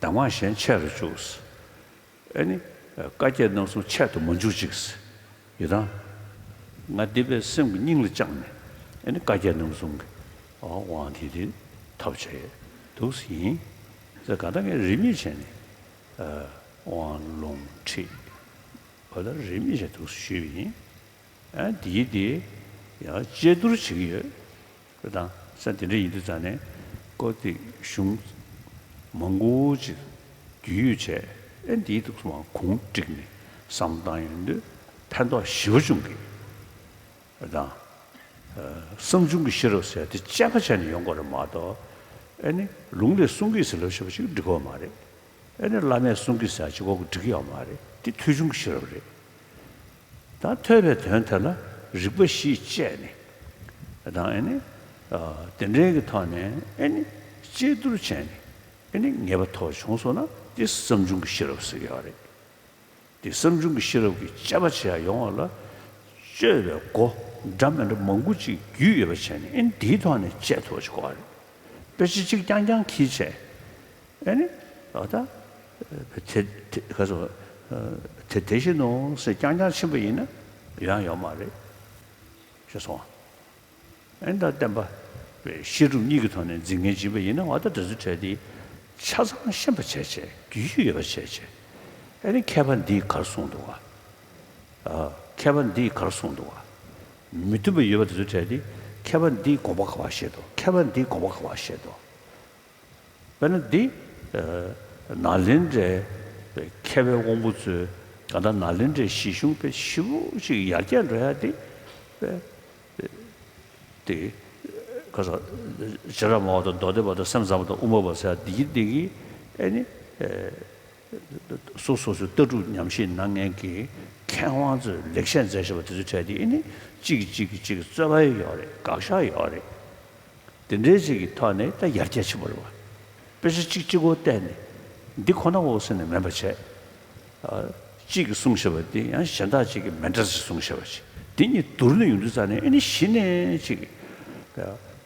གདམས་ངག་གཞན་ཆད་དུ་བཅུག་ཟེར། ཨ་ནི་བཀའ་བརྒྱད་རྣམ་གསུམ་ཆད་དུ་མ་འཇུག་ཅིག་ཟེར། ཡོད་དང་། ང་འདི་པའི་སེམས་ཀྱི་སྙིང་ལ་བཅངས་ནས་ཨ་ནི་བཀའ་བརྒྱད་རྣམ་གསུམ་གྱི་དབང་དེ་དེ་ཐོབ་བྱས་འདུག་ཟེར་ཡིན། ཟེར་གང་ལྟར་ངས་རིས་མེད་བྱས་ནས། ཨ། དབང་ལུང་ཁྲིད། འོ་ད་རིས་མེད་བྱས་འདུག་ཟེར་ཞུས་པ་ཡིན། ཨ། འདིའི་འདི་ཡང་དཔྱད་བསྡུར་བྱེད་ཀྱི་ཡོད། དེ་དང་ས་དེ་འདྲ་ཡིན་དུས་ཙང་ནས་ཀོ་ཏི་གཞུང་མང་པོ་ཅིག་བསྡུས་ཡོད་བྱས། ཨེ་འདིའི་ཐོག་མར་གུང་བསྒྲིགས་ནས་བསམ་བཏང་ཡོང་དུས་ཕན་ཐོགས་ཞེ་པོ་བྱུང་གི། དེ་དང་། ཨ། བསམ་བྱུང་གི་ཤེས་རབ་ཟེར་དེ་དཔྱད་པ་བྱས་ནས་ཡོང་དགོས་རེད་མ་གཏོགས། ཨེ་ནི་ལུང་ལས་གསུང་གི་ཟེར་ལབ་ཤེས་པ་ཅིག་འགྲིག་གི་ཡོད་མ་རེད། ཨེ་ནི་བླ་མས་གསུང་གི་ཟེར་གཅིག་པོ་འགྲིག་གི་ཡོད་མ་རེད། དེ་ཐོས་བྱུང་གི་ཤེས་རབ་རེད། ད་ཐོས་པའི་དོན་དེ་ལ་རིགས་པ་བཞི་བཅས་ནས་དང་། ཨེ་ནི་དེ་འདྲའི་གི་ཐོག་ནས་ཨེ་ནི་དཔྱད་བསྡུར་བྱས་ནས་ཨེ་ནི་ངེས་པ་ཐོབ་བྱུང་སོང་ན་དེ་བསམ་བྱུང་གི་ཤེས་རབ་ཟེར་གྱི་ཡོད་རེད། དེ་བསམ་བྱུང་གི་ཤེས་རབ་ཀྱིས་དཔྱད་པ་བྱེད་ཡ་ཡོང་བ་ལ་དཔྱོད་པའི་སྒོ་འདྲ་མི་འདྲ་མང་པོ་ཅིག་བརྒྱུད་ཡོད་པ་བྱས་ནས་ཨེ་ནི་དེའི་ཐོག་ནས་དཔྱད་ཐུབ་པ་ཅིག་དགོས་པ་རེད། དཔེ་ཆ་གཅིག་རྐྱང་རྐྱང་འཁྱེར་བྱས། ཨེ་ནི། འོ་ད། དེ་དེ་ག་སོ། དེ་དེ་བཞིན་ནོ་ཟེར་རྐྱང་རྐྱང་ཕྱིན་པ་ཡིན་ན་ཡོང་ཡོད་མ་རེད། ཤེས་སོང་། ཨེ་ནི་ད་བསྟན་པ་བཤད་སྒྲུབ་གཉིས་ཀྱི་ཐོག་ནས་འཛིན་མཁན་ཅིག་ཡིན་པ་ཡིན་ན། འོ་ད་དེ་ཚོ་གྲས་དེ་ཆ་ཚང་ཤེས་པ་བྱས་བྱས། རྒྱུས་ཡོད་པ་བྱས་བྱས། ཨེ་ནི་མཁས་པ་འདིས་ག་རེ་གསུངས་འདུག་ག་ཨ། མཁས་པ་འདིས་ག་རེ་གསུངས་འདུག་ག་མི་མཐུན་པ་ཡོད་པ་དེ་ཚོ་གྲས་དེ། མཁས་པ་འདིས་དགོངས་པ་ག་པར་བཞེས་འདུག་མཁས་པ་འདིས་དགོངས་པ་ག་པར་བཞེས་འདུག་དཔེར་ན་འདི། ཨ། ནཱ་ལེནྡྲའི་མཁས་པའི་དབང་པོ་ཚོས་གང་ལྟར་ནཱ་ལེནྡྲའི་གཞི་གཞུང་དཔེ་ཞེ་པོ་ཅིག་ཡར་རྒྱས་འགྲོ་ཡ་དེ། དཔེ་དེ་ག་ས། སྦྱིས་ར་མ་བ་དང་མདོ་སྡེ་པ་དང་སེམས་ཙམ་པ་དང་དབུ་མ་པ་ཟེར་ཡ་འདི་གི་འདི་གི་ཨེ་ནི། ཨེ། སོ་སོ་སོའི་ལྟ་གྲུབ་ཉམས་བཞེས་གནང་མཁན་གྱི་མཁས་དབང་ཚོས་ལེགས་བཤད་མཛད་བཞག་པ་དེ་ཚོ་གྲས་དེ་ཨེ་ནི་གཅིག་གིས་གཅིག་གིས་གཅིག་རྩོད་པ་ཡོད་རེད། དགག་བཞག་ཡོད་རེད། དེ་འདྲའི་ཅིག་གི་ཐོག་ནས་ད་ཡར་རྒྱས་ཕྱིན་པ་རེད་བ། དཔེ་ཆ་གཅིག་གཅིག་པོ་བལྟས་ནས་འདི་ཁོ་ན་འོ་ཟེར་ནས་མིན་པ་བྱས། ཨ། གཅིག་གིས་གསུངས་བཞག་པ་དེ་ཡང་གཞན་དག་ཅིག་གིས་མི་འདྲ་ཞིག་གསུངས་བཞག་པ་ཅིག་དེ་གཉིས་བསྡུར་ནས་ཡོང་དུས་ཙང་ནས་ཨེ་ནི་གཞི་ནས་ཅིག་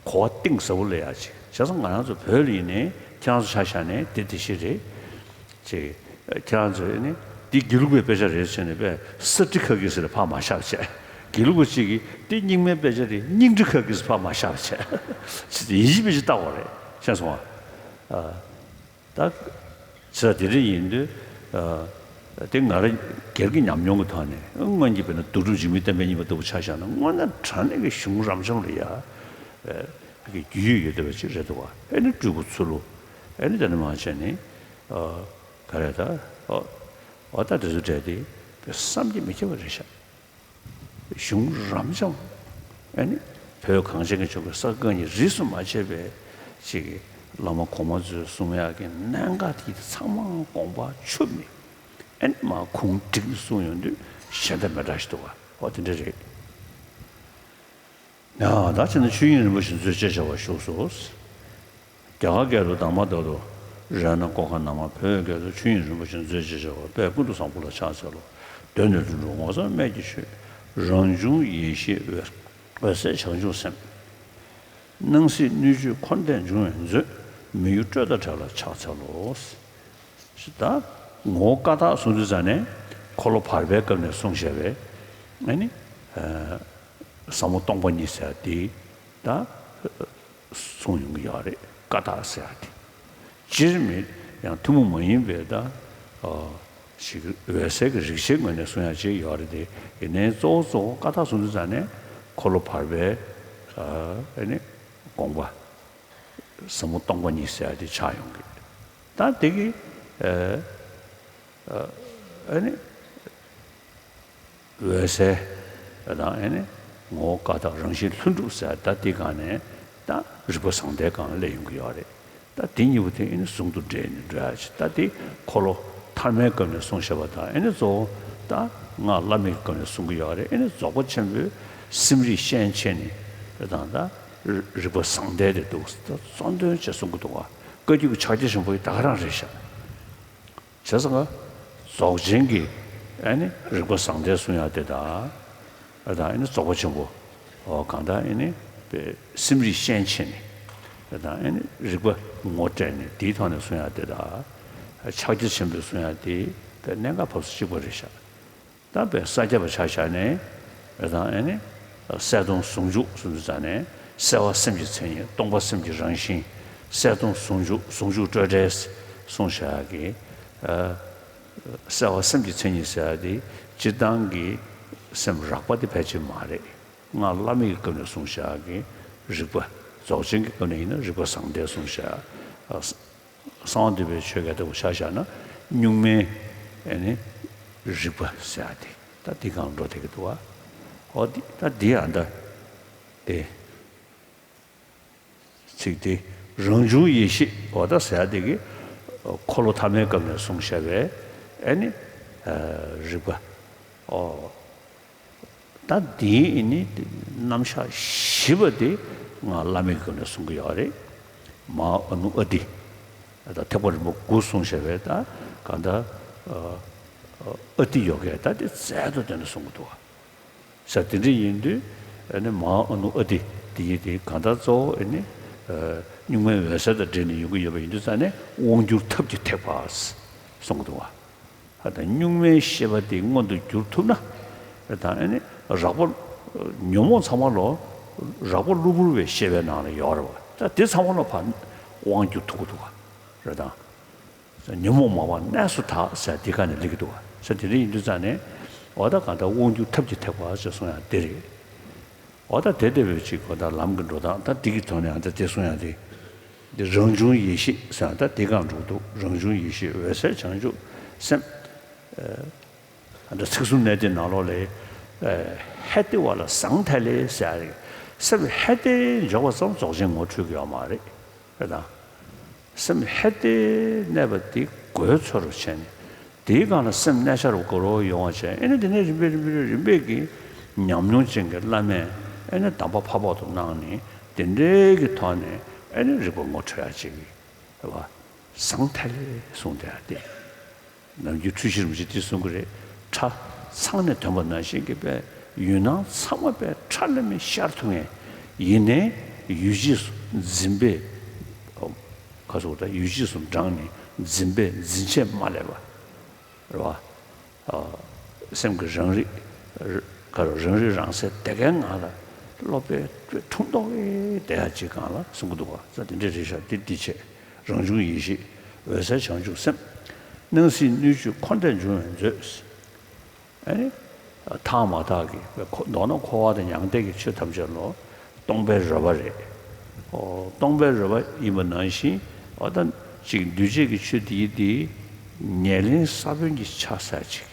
གོ་བ་གཏིང་ཟབ་པོ་སླེབས་ཡག་ཅིག་བྱས་ཙང་ང་རང་ཚོ་བོད་ལ་ཡིན་ནའི་ཁྱེད་རང་ཚོ་ཆ་བཞག་ནས་དེ་དེ་ཞིག་རེད། ཅིག་ཁྱེད་རང་ཚོས་ནི་འདི་དགེ་ལུགས་པའི་དཔེ་ཆ་རེད་ཟེར་ནས་དཔེ་ས་ཊི་ཁ་གི་ཟེར་ཕར་མ་བཞག་བྱས། དགེ་ལུགས་པ་གཅིག་གིས་འདི་རྙིང་མའི་དཔེ་ཆ་རེད། རྙིང་ཊི་ཁ་གི་ཟེར་ཕར་མ་བཞག་བྱས། ཅི་སྟེ་ཡིན་གཅིག་མིན་གཅིག་ལྟ་དགོས་རེད། ཤེས་སོང་ཨ། ད། ཚེ་དེ་འདྲ་ཡིན་དུས། ཨ། དེ་ང་རང་སྒེར་གྱི་ཉམས་མྱོང་གི་ཐོག་ནས་སྔོན་གྱི་དཔེར་ན་རྡོ་གྲུབ་འཇིགས་མེད་བསྟན་པའི་སྙིང་པོ་ལྟ་བུ་ཆ་བཞག་ན་དངོས་གནས་དྲང་གནས་ཀྱི་གཞུང་རབ་འབྱམས་ལ་ཡ། ཨ། གི་རྒྱུས་ཡོད་བསྡད་པ་ཅིག་རེད་འདུག་བ། ཨེ་ནི་སྤྲུལ་སྐུ་ཚུལ་ལུ། ཨེ་ནི་དེ་འདྲ་མང་ཆེ་ནི། ཨ། ག་རེ་ད། ཨ། འོ་ད་དེ་ཚོ་གྲས་དེ་བསམ་གྱིས་མི་ཁྱབ་པ་རེད་ཤག་གཞུང་རབ་འབྱམས། ཨེ་ནི་བོད་གངས་ཅན་གྱི་ལྗོངས་ཀྱི་ས་དགུ་གཉིས་རིས་སུ་མ་ཆད་པའི་ཅིག་བླ་མ་གོང་མ་ཚོས་གསུང་ཡག་གི་གནད་འགག་དེ་ཚང་མ་དགོངས་པ་འཆུབ་ནས་ཨེ་ནི་མར་གུང་བསྒྲིགས་ནས་གསུངས་ཡོང་དུས་གཞན་དང་མི་འདྲ་ཞིག་འདུག་ག་འོ་དེ་འདྲ་རེད། ཡང་ད་བྱས་ན་ཆོས་དབྱིངས་རིན་པོ་ཆེ་མཛོད་ཅེས་བྱ་བ་བཞུགས་སོ། རྒྱ་གར་སྐད་དུ། དྷརྨ་ཏཱ་ཏུ་རཏྣ་ཀོ་ཥ་ནཱ་མ། བོད་སྐད་དུ། ཆོས་དབྱིངས་རིན་པོ་ཆེ་མཛོད་ཅེས་བྱ་བ། དཔལ་ཀུན་ཏུ་བཟང་པོ་ལ་ཕྱག་འཚལ་ལོ། གདོད་ནས་ལྷུན་གྲུབ་ངོ་མཚར་སྨན་གྱི་ཆུ། རང་བྱུང་ཡེ་ཤེས་འོད། འོད་གསལ་བྱང་ཆུབ་སེམས། སྣང་སྲིད་སྣོད་བཅུད་འཁོར་འདས་འབྱུང་བའི་མཛོད། མི་གཡོ་སྤྲོས་དང་བྲལ་ལ་ཕྱག་འཚལ་ལོ། ད་ངོ་བོ་ཀ་དག་གསུང་དུས་ཙ་ནས་འཁོར་ལོ་བར་པའི་སྐབས་ནས་གསུངས་བཞག་པའི་ཨ་ནི། ཨ། ཟབ་མོ་སྟོང་པ་ཉིད་ཟེར་ཡ་དེ་ད་གསུང་ཡོང་གི་ཡོད་རེད། ཀ་དག་ཟེར་ཡ་དེ། སྤྱིར་མི་ཡང་ཐུན་མོང་མ་ཡིན་པའི་ད། ཨ། ཞིག་འོད་གསལ་གྱི་རིག་བྱེད་ངོས་ནས་གསུང་ཡ་ཅིག་ཡོད་རེད་དེ། ཡིན་ནའི་གཙོ་བོ་གཙོ་བོ་ཀ་དག་གསུང་དུས་ཙ་ནས་འཁོར་ལོ་བར་པའི། ཨ། ཨ་ནི་དགོངས་པ། ཟབ་མོ་སྟོང་པ་ཉིད་ཟེར་ཡ་དེ་ཆགས་ཡོང་གི། ད་དེ་གི། ཨ། ཨ། ཨ་ནི། འོད་གསལ་དང་། ཨ་ནི་ངོ་བོ་ཀ་དག་རང་བཞིན་ལྷུན་གྲུབ་ཟེར་ཡ་ད་དེ་སྒང་ནས་ད་རིག་པ་བཟང་ལྡན་སྒང་སླེབས་ཡོང་གི་ཡོད་རེད། ད་དེ་གཉིས་པོ་དེ་ཨ་ནི་ཟུང་དུ་འབྲེལ་ནས་འགྲོ་ཡ་ཅིག་ད་དེ་འཁོར་ལོ་ཐ་མའི་སྐབས་ནས་གསུངས་བཞག་པ་དང་། ཨ་ནི་གཙོ་བོ་ད་སྔགས་བླ་མེད་ཀྱི་སྐབས་ནས་གསུང་གི་ཡོད་རེད། ཨ་ནི་རྫོགས་པ་ཆེན་པོའི་སེམས་རིག་ཤན་ཕྱེ་ནས་དང་། ད་རིག་པ་བཟང་ལྡན་དེ་འདུག་ད་གཙོ་འདོན་བྱས་གསུང་གི་འདུག་བ། བཀའ་བརྒྱུད་ཀྱི་ཕྱག་རྒྱ་ཆེན་པོ་ཡི་ད་ག་རང་རེད་ཤག་བྱས་ཙང་ཀ་རྫོགས་ཆེན་གྱི་ཨ་ནི་རིག་པ་བཟང་ལྡན་གསུང་ཡ་དེ་དང་། ཨ། དང་ཨ་ནི་རྫོགས་པ་ཆེན་པོ། འོ་གང་ལྟར་ཨ་ནི་པའི་སེམས་རིག་ཤན་ཕྱེ་ནས། ཨ། དང་ཨ་ནི་རིག་པ་ངོ་སྤྲད་ནས་དེའི་ཐོག་ནས་གསུང་ཡ་དེ་དང་། ཕྱག་རྒྱ་ཆེན་པོས་གསུང་ཡ་དེ་པའི་གནད་འགག་ཕབ་ས་གཅིག་པ་རེད་ཤག་ད་པའི་ས་སྐྱ་པ་ཆ་བཞག་ནས། ཨ། དང་ཨ་ནི་གསལ་སྟོང་ཟུང་འཇུག་གསུང་དུས་ཙ་ནས་གསལ་བ་སེམས་ཀྱི་མཚན་ཉིད། སྟོང་པ་སེམས་ཀྱི་རང་བཞིན། གསལ་སྟོང་ཟུང་འཇུག་ཟུང་འཇུག་སྤྲོས་བྲལ་གསུངས་བཞག་གི། ཨ། གསལ་བ་སེམས་ཀྱི་མཚན་ཉིད་ཟེར་ཡ་དེ་སྤྱིར་བཏང་གི་སེམས་རགས་པ་དེ་ཕལ་ཆེར་མ་རེད། སྔགས་བླ་མེད་ཀྱི་སྐབས་ནས་གསུངས་བཞག་གི་རིག་པ། རྫོགས་ཆེན་གྱི་སྐབས་ནས་ཡིན་ན་རིག་པ་བཟང་ལྡན་གསུངས་བཞག་ཨ། གསང་བ་འདུས་པའི་ཆོས་སྐད་ལྟ་བུ་ཆ་བཞག་ན་སྨྱུག་མའི་ཨ་ནི་རིག་པ་ཟེར་ཡ་དེ་ད་འདི་སྒང་འགྲོ་བསྡད་ཀྱི་འདུག་བ། འོ་འདི་ད་འདི་ཡང་ད་དེ། ཚིག་དེ་རང་བྱུང་ཡེ་ཤེས། འོ་ད་ཟེར་ཡ་དེ་གི་ འཁོར་ལོ་ཐ་མའི་སྐབས་ནས་གསུངས་བཞག་པའི་ཨེ་ནི་རིགས་པ། ཨོ། ད་འདིའི་ཨེ་ནི་རྣམ་གཞག་བཞི་པ་དེ་ང་བླ་མའི་སྐབས་ནས་གསུང་གི་ཡོད་རེད། མ་ཨ་ནུ་ཨ་ཏི། ད་ཐེག་པ་རིམ་པ་དགུ་གསུངས་བཞག་པའི་ད་གང་ལྟར་ཨ་ཏི་ཡོ་གའི་ད་དེ་རྩལ་དུ་བསྟན་ནས་གསུང་གི་འདུག་བ། ས་དེ་འདྲ་ཡིན་དུས་ཨ་ནི་མ་ཨ་ནུ་ཨ་ཏི་དེ་ཡི་དེ་གང་ལྟར་གཙོ་བོ་ཨ་ནི་གཉུག་མའི་འོད་གསལ་དང་འབྲེལ་ནས་ཡོང་གི་ཡོད་པ་ཡིན་དུས་ཙང་ནས་དབང་བསྒྱུར་ཐབས་ཀྱི་ཐེག་པ་གསུང་གི་འདུག་བ། ད་གཉུག་མའི་ཤེས་པ་དེ་མངོན་དུ་འགྱུར་ཐུབ་ན། ད་ཨ་ནི་རགས་པ་ཉོན་མོངས་ཚང་མ་ལོ་རགས་པ་གློ་བུར་བའི་ཤེས་པའི་ནང་ལ་ཡོད་རེད་བ། ད་དེ་ཚང་མ་ལོ་ཕར་དབང་བསྒྱུར་ཐུབ་ཀྱི་འདུག་བ། རེད་དང་། ཉོན་མོངས་མ་བ་གནས་སུ་དག་ཟེར་དེ་ག་ནས་སླེབས་ཀྱི་འདུག་བ། ས་དེ་འདྲ་ཡིན་དུས་ཙང་ནས་འོ་ད་གང་ལྟར་དབང་བསྒྱུར་ཐབས་ཀྱི་ཐེག་པ་ཞེས་གསུང་ཡང་དེ་རེད། འོ་ད་དེ་ལྟ་བུའི་ཅིག་གོ་ད་ལམ་གྱི་འགྲོ་སྟངས་ད་འདི་གི་ཐོག་ནས་ཨ་ད་དེ་གསུང་ཡང་དེ། འདི་རང་བྱུང་ཡེ་ཤེས་ཟེར་ད་དེ་གང་འགྲོ་འདུག་རང་བྱུང་ཡེ་ཤེས་འོད་གསལ་བྱང་ཆུབ་སེམས། ཨ་ད་ཚིག་གསུམ་གནས་བརྟན་ནང་ལོགས་ལས། ཧད་དེ་བ་ལ་ཟང་ཐལ་ལེ་ཟེར་ཡ་རེད། སེམས་ཧད་དེ་འཇོག་པ་ཙམ་རྫོགས་ཆེན་ངོ་འཕྲོད་ཀྱི་ཡོད་མ་རེད། རེད་དང་། སེམས་ཧད་དེ་གནས་པ་དེ་དགོས་ཚོར་བྱས་ནས། དེའི་སྒང་ལ་སེམས་གནས་འཆར་དགོས་རོགས་ཡོང་བ་བྱས་ཨེ་ནི་དེ་ནས་རིམ་པས་རིམ་པས་རིམ་པས་ཀྱི་ཉམས་མྱོང་ཅན་གྱི་བླ་མས་ཨེ་ནི་གདམས་པ་ཕ་ཕོག་ཏུ་གནང་ནས་དེ་འདྲའི་གི་ཐོག་ནས་ཨེ་ནི་རིག་པ་ངོ་འཕྲོད་ཡ་ཅིག་རེད་བ། ཟང་ཐལ་ལེ་གསུངས་དེ་ཨ་དེ། ནམ་རྒྱུན་འཁྲུལ་ཞིག་རིན་པོ་ཆེ་དེ་གསུང་གི་རེད། ཁྲ་ཚང་ནས་ཐོན་པ་ནང་བཞིན་གྱི་པའི་ཡུལ་སྣང་ཚང་མ་པའི་ཁྲ་ལ་མི་ཤར་ཐུབ་མཁན་ཡིན་ནའི་ཡུལ་རྗེས་སུ་འཛིན་པའི་ཁ་སོགས་དང་ཡུལ་རྗེས་སུ་འབྲངས་ནས་འཛིན་པའི་འཛིན་ཆས་མ་ལས་པ་རེད་བ། སེམས་ཀྱི་རང་རིག་ག་རེ་རང་རིག་རང་གསལ་དེ་གའི་ངང་ལ་སློབ་པའི་ཁྲུང་ཐོང་གི་བསྡད་ཡ་ཅིག་སྒང་ལ་གསུང་གི་འདུག་བ། ས་དེ་འདྲའི་རེད་ཤག་དེ་འདི་བྱས། རང་བྱུང་ཡེ་ཤེས་འོད་གསལ་བྱང་ཆུབ་སེམས། སྣང་སྲིད་སྣོད་བཅུད་འཁོར་འདས་འབྱུང་བའི་མཛོད། ཨ་ནི། ཐག་མ་ཐག་གི་མདོར་ན་འཁོར་བ་དང་མྱང་འདས་ཀྱི་ཆོས་ཐམས་ཅད་ལོ། སྟོང་པའི་རོལ་པ་རེད། ཨོ། སྟོང་པའི་རོལ་པ་ཡིན་པ་ནང་བཞིན་ཨོ་ད་ཅིག་འདུས་བྱས་ཀྱི་ཆོས་དེ་ཡི་དེ་ཉེར་ལེན་ས་བོན་གྱི་ཆ་ཟེར་ཅིག་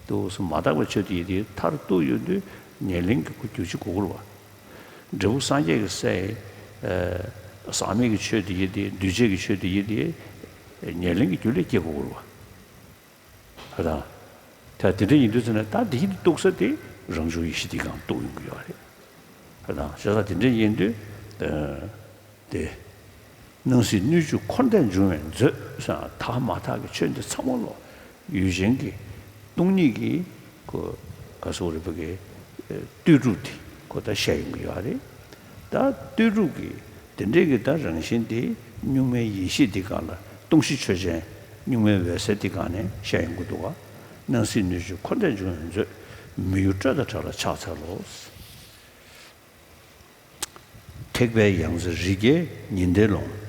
འདུག་སེ་མ་དག་པའི་ཆོས་དེ་ཡི་དེ་མཐར་གཏུགས་ཡོང་དུས་ཉེར་ལེན་གྱི་སྒོ་རྒྱུ་ཅིག་དགོས་ཀྱི་རེད་བ། འབྲས་བུ་སངས་རྒྱས་ཀྱི་སའི་ཟག་མེད་ཀྱི་ཆོས་དེ་ཡི་དེ་འདུས་བྱས་ཀྱི་ཆོས་དེ་ཡི་དེ་ཉེར་ལེན་གྱི་རྒྱུ་ལས་སྐྱེ་དགོས་ཀྱི་རེད་བ། ཧ་དང་། ད་དེ་འདྲ་ཡིན་དུས་ཚེ་ན་ད་འདི་གཏུགས་ས་དེ་རང་བྱུང་ཡེ་ཤེས་འདི་གང་གཏུགས་ཡོང་གི་ཡོད་རེད། ཧ་དང་བྱས་ཙང་དེ་འདྲ་ཡིན་དུས། དེ། སྣང་སྲིད་སྣོད་བཅུད་འཁོར་འདས་འབྱུང་བའི་མཛོད་ཟེར་ཐག་མ་ཐག་གི་ཆོས་འདི་ཚང་མ་ལོ། ཡུལ་ཅན་གྱི་སྟོང་ཉིད་ཀྱི་གོ་ག་སོགས་རིག་པ་གི་ལྟོས་གྲུབ་དེ་གོ་ད་བཤད་ཡོང་གི་ཡོད་རེད། ད་ལྟོས་གྲུབ་ཀྱི་དེ་འདྲའི་གི་ད་རང་བཞིན་དེ་གཉུག་མའི་ཡེ་ཤེས་འདི་གང་ལ་སྟོང་གཞི་ཆོས་ཅན། གཉུག་མའི་འོད་གསལ་འདི་གང་ནས་བཤད་ཡོང་གི་འདུག་ག་སྣང་སྲིད་སྣོད་བཅུད་འཁོར་འདས་འབྱུང་བའི་མཛོད། མི་གཡོ་སྤྲོས་དང་བྲལ་ལ་ཕྱག་འཚལ་ལོ། ཐེག་པའི་ཡང་རྩེ་རི་རྒྱལ་ཉི་ཟླའི་ཀློང་།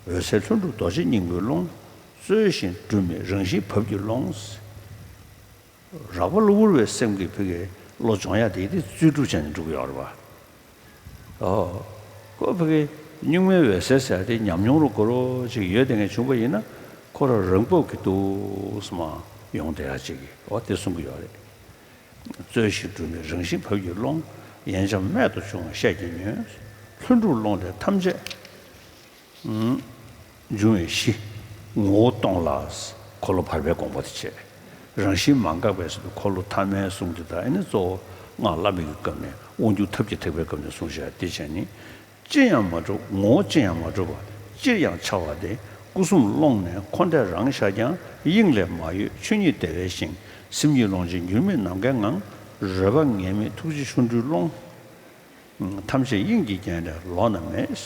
འོད་གསལ་ལྷུན་གྲུབ་རྡོ་རྗེ་སྙིང་པོའི་ཀློང་། རྩོལ་ཞིང་སྒྲུབ་མེད་རང་བཞིན་བབས་ཀྱི་ཀློང་། རགས་པ་གློ་བུར་བའི་སེམས་ཀྱི་ཕ་གི་བློ་སྦྱོང་ཡ་དེ་དེ་རྩོལ་སྒྲུབ་བྱས་ནས་འགྲུབ་ཀྱི་ཡོད་རེད་བ། ཨོ། ཁོ་ཕ་གི་གཉུག་མའི་འོད་གསལ་ཟེར་དེ་ཉམས་མྱོང་རུ་གོ་རོ་ཅིག་ཡོད་དེ་ངས་བྱུང་པ་ཡིན་ན་ཁོ་རང་རང་བབས་ཀྱི་འདུག་སེ་མ་ཡོང་བསྡད་ཡ་ཅིག་གི་ཨོ་དེ་གསུང་གི་ཡོད་རེད། རྩོལ་ཞིང་སྒྲུབ་མེད་རང་བཞིན་བབས་ཀྱི་ཀློང་། ཡན་ཆད་རྨད་དུ་བྱུང་བ་ཤེས་ཀྱི་ཉོན། ལྷུན་གྲུབ་ཀློང་ལས་ཐམས་ཅད་འབྱུང་བའི་གཞི། ངོ་བོ་སྟོང་ལ་འཁོར་ལོ་བར་པའི་དགོངས་པ་དེ་བྱས། རང་བཞིན་མ་འགགས་པའི་ཚུལ་དུ་འཁོར་ལོ་ཐ་མའི་གསུང་དེ་དག་ཨེ་ནི་གཙོ་བོ་སྔགས་བླ་མེད་ཀྱི་སྐབས་ནས་དབང་སྒྱུར་ཐབས་ཀྱི་ཐེག་པའི་སྐབས་ནས་གསུངས་བཞག་དེ་བྱས་ནི། ཅི་ཡང་མ་གྲུབ་ངོ་བོ་ཅི་ཡང་མ་གྲུབ་པ་ཅིར་ཡང་འཆར་བ་དེ་སྐུ་གསུམ་ཀློང་ནས་འཁོར་འདས་རང་ཤར་ཀྱང་དབྱིངས་ལས་མ་གཡོས་ཆོས་ཉིད་བདེ་བའི་ཞིང་། སེམས་ཉིད་ཀློང་ཆེན་འགྱུར་མེད་ནམ་མཁའི་ངང་། རོལ་པ་ངེས་མེད་ཐུགས་རྗེ་ཆོ་འཕྲུལ་ཀློང་། ཐམས་ཅད་དབྱིངས་ཀྱི་རྒྱན་ལས་ལོགས་ན་མེད།